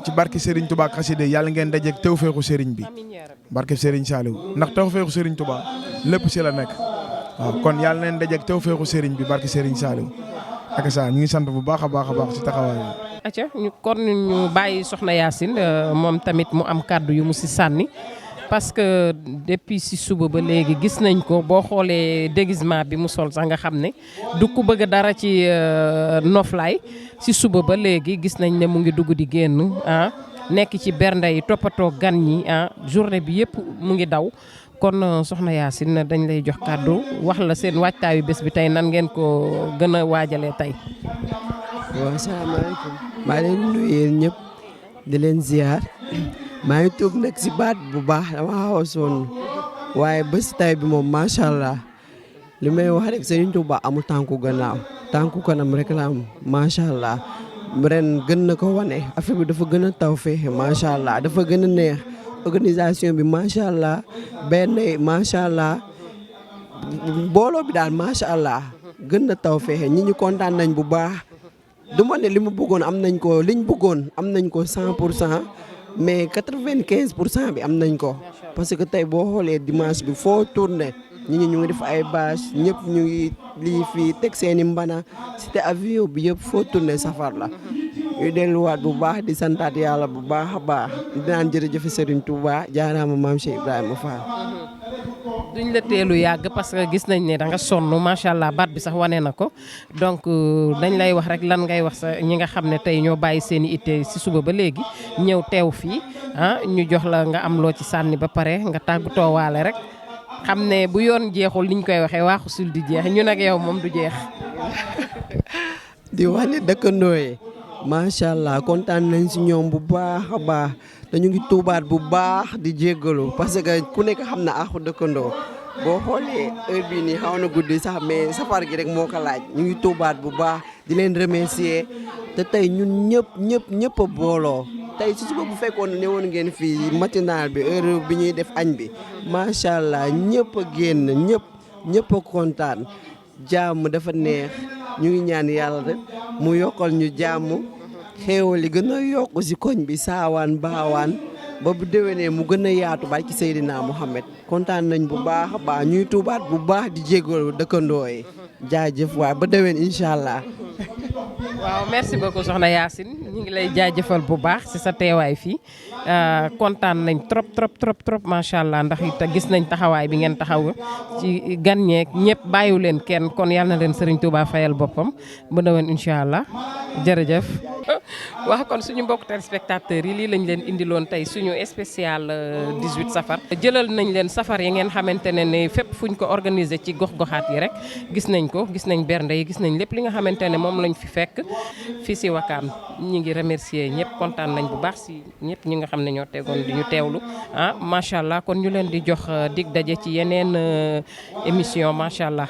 ci barki Serigne Touba xasida yi yàlla ngeen dajeeg tawféexu Serigne bi barki Serigne Saliou ndax tawféexu Serigne Touba lépp si la nekk waaw kon yàlla leen dajeeg tawféexu Serigne bi barki Serigne Saliou ak ça ñu ngi sant bu baax a baax ci taxawaay bi. acca kon ñu bàyyi soxna Yacine moom tamit mu am kàddu yu mu ci sànni parce que depuis ci suba ba léegi gis nañ ko boo xoolee déguisement bi mu sol sax nga xam ne du ku bëgg dara ci noflaay ci suba ba léegi gis nañ ne mu ngi dugg di génn nekk ci bernde yi toppatoo gan ñi journée bi yëpp mu ngi daw kon soxna Yacine dañ lay jox kàddu wax la seen waajtaayu bés bi tey nan ngeen ko gën a waajalee tey. waaw asalaamaaleykum maa leen nuyu yéen ñëpp di leen ziar maa ngi tuub nag si baat bu baax dama xaw a sonn waaye bés tay bi moom macha allah li may wax rek Serigne Touba amul tànku gannaaw tànku kanam rek la am macha allah ren gën na ko wane affaire bi dafa gën a taw feexe macha allah dafa gën a neex organisation bi macha allah benn macha allah booloo bi daal macha allah gën na taw feexe ñi ñu kontaan nañ bu baax. du ma ne li mu bëggoon am nañ ko liñ bëggoon am nañ ko 100% mais 95% bi am nañ ko parce que tey boo xoolee dimanche bi foo tourné ñi ñu ngi def ay bâche ñëpp ñu ngi lii fii teg seeni mbana Cité Avion bi yëpp foo tourné safar la ñuy delluwaat bu baax di santaat yàlla bu baax a baax di naan jërëjëf Serigne Touba jaaraama maam Cheikh Ibrahima Fall. duñ la teelu yàgg parce que gis nañ ne da nga sonn macha allah baat bi sax wane na ko donc dañ lay wax rek lan ngay wax sa ñi nga xam ne tey ñoo bàyyi seen i itte si suba ba léegi ñëw teew fii ñu jox la nga am loo ci sànni ba pare nga tàggatoo waale rek xam ne bu yoon jeexul niñ koy waxee waaxu sul di jeex ñun ak yow moom du jeex. di wax ne dëkkandoo yi macha allah kontaan nañ si ñoom bu baax a baax. dañu ngi tuubaat bu baax di jéggalu parce que ku nekk xam na àqu dëkkandoo boo xoolee heure bii nii xaw na guddi sax mais safar gi rek moo ko laaj ñu ngi tuubaat bu baax di leen remercier te tey ñun ñëpp a booloo tey si suba bu fekkoon ne woon ngeen fii matinal bi heure bi ñuy def añ bi macha allah ñëpp a génn ñëpp a kontaan jàmm dafa neex ñu ngi ñaan yàlla rek mu yokkal ñu jàmm. xéewal li gën a yokk si koñ bi saawaan baawaan ba bu déwénee mu gën a yaatu barki Seydina Mohamed kontaan nañ bu baax a baax ñuy tuubaat bu baax di jégalu dëkkandoo yi jaajëf waay ba déwén incha allah. waaw merci beaucoup soxna Yacine ñu ngi lay jaajëfal bu baax ci sa teewaay fii kontaan nañ trop macha allah ndax it gis nañ taxawaay bi ngeen taxaw ci gan ñeek ñëpp bàyyiwu leen kenn kon yal na leen Serigne Touba fayal boppam ba déwén incha allah jërëjëf. waaw kon suñu mbokk téléspectateurs yi lii lañ leen indiloon tey suñu spécial 18 safar jëlal nañ leen safar yi ngeen xamante ne fépp fuñ ko organiser ci gox-goxaat yi rek gis nañ ko gis nañ bernde yi gis nañ lépp li nga xamante ne moom lañ fi fekk fii si Wakaam ñi ngi remercier ñëpp kontaan nañ bu baax si ñëpp ñi nga xam ne ñoo tegoon di ñu teewlu macha allah kon ñu leen di jox dig daje ci yeneen émission macha allah.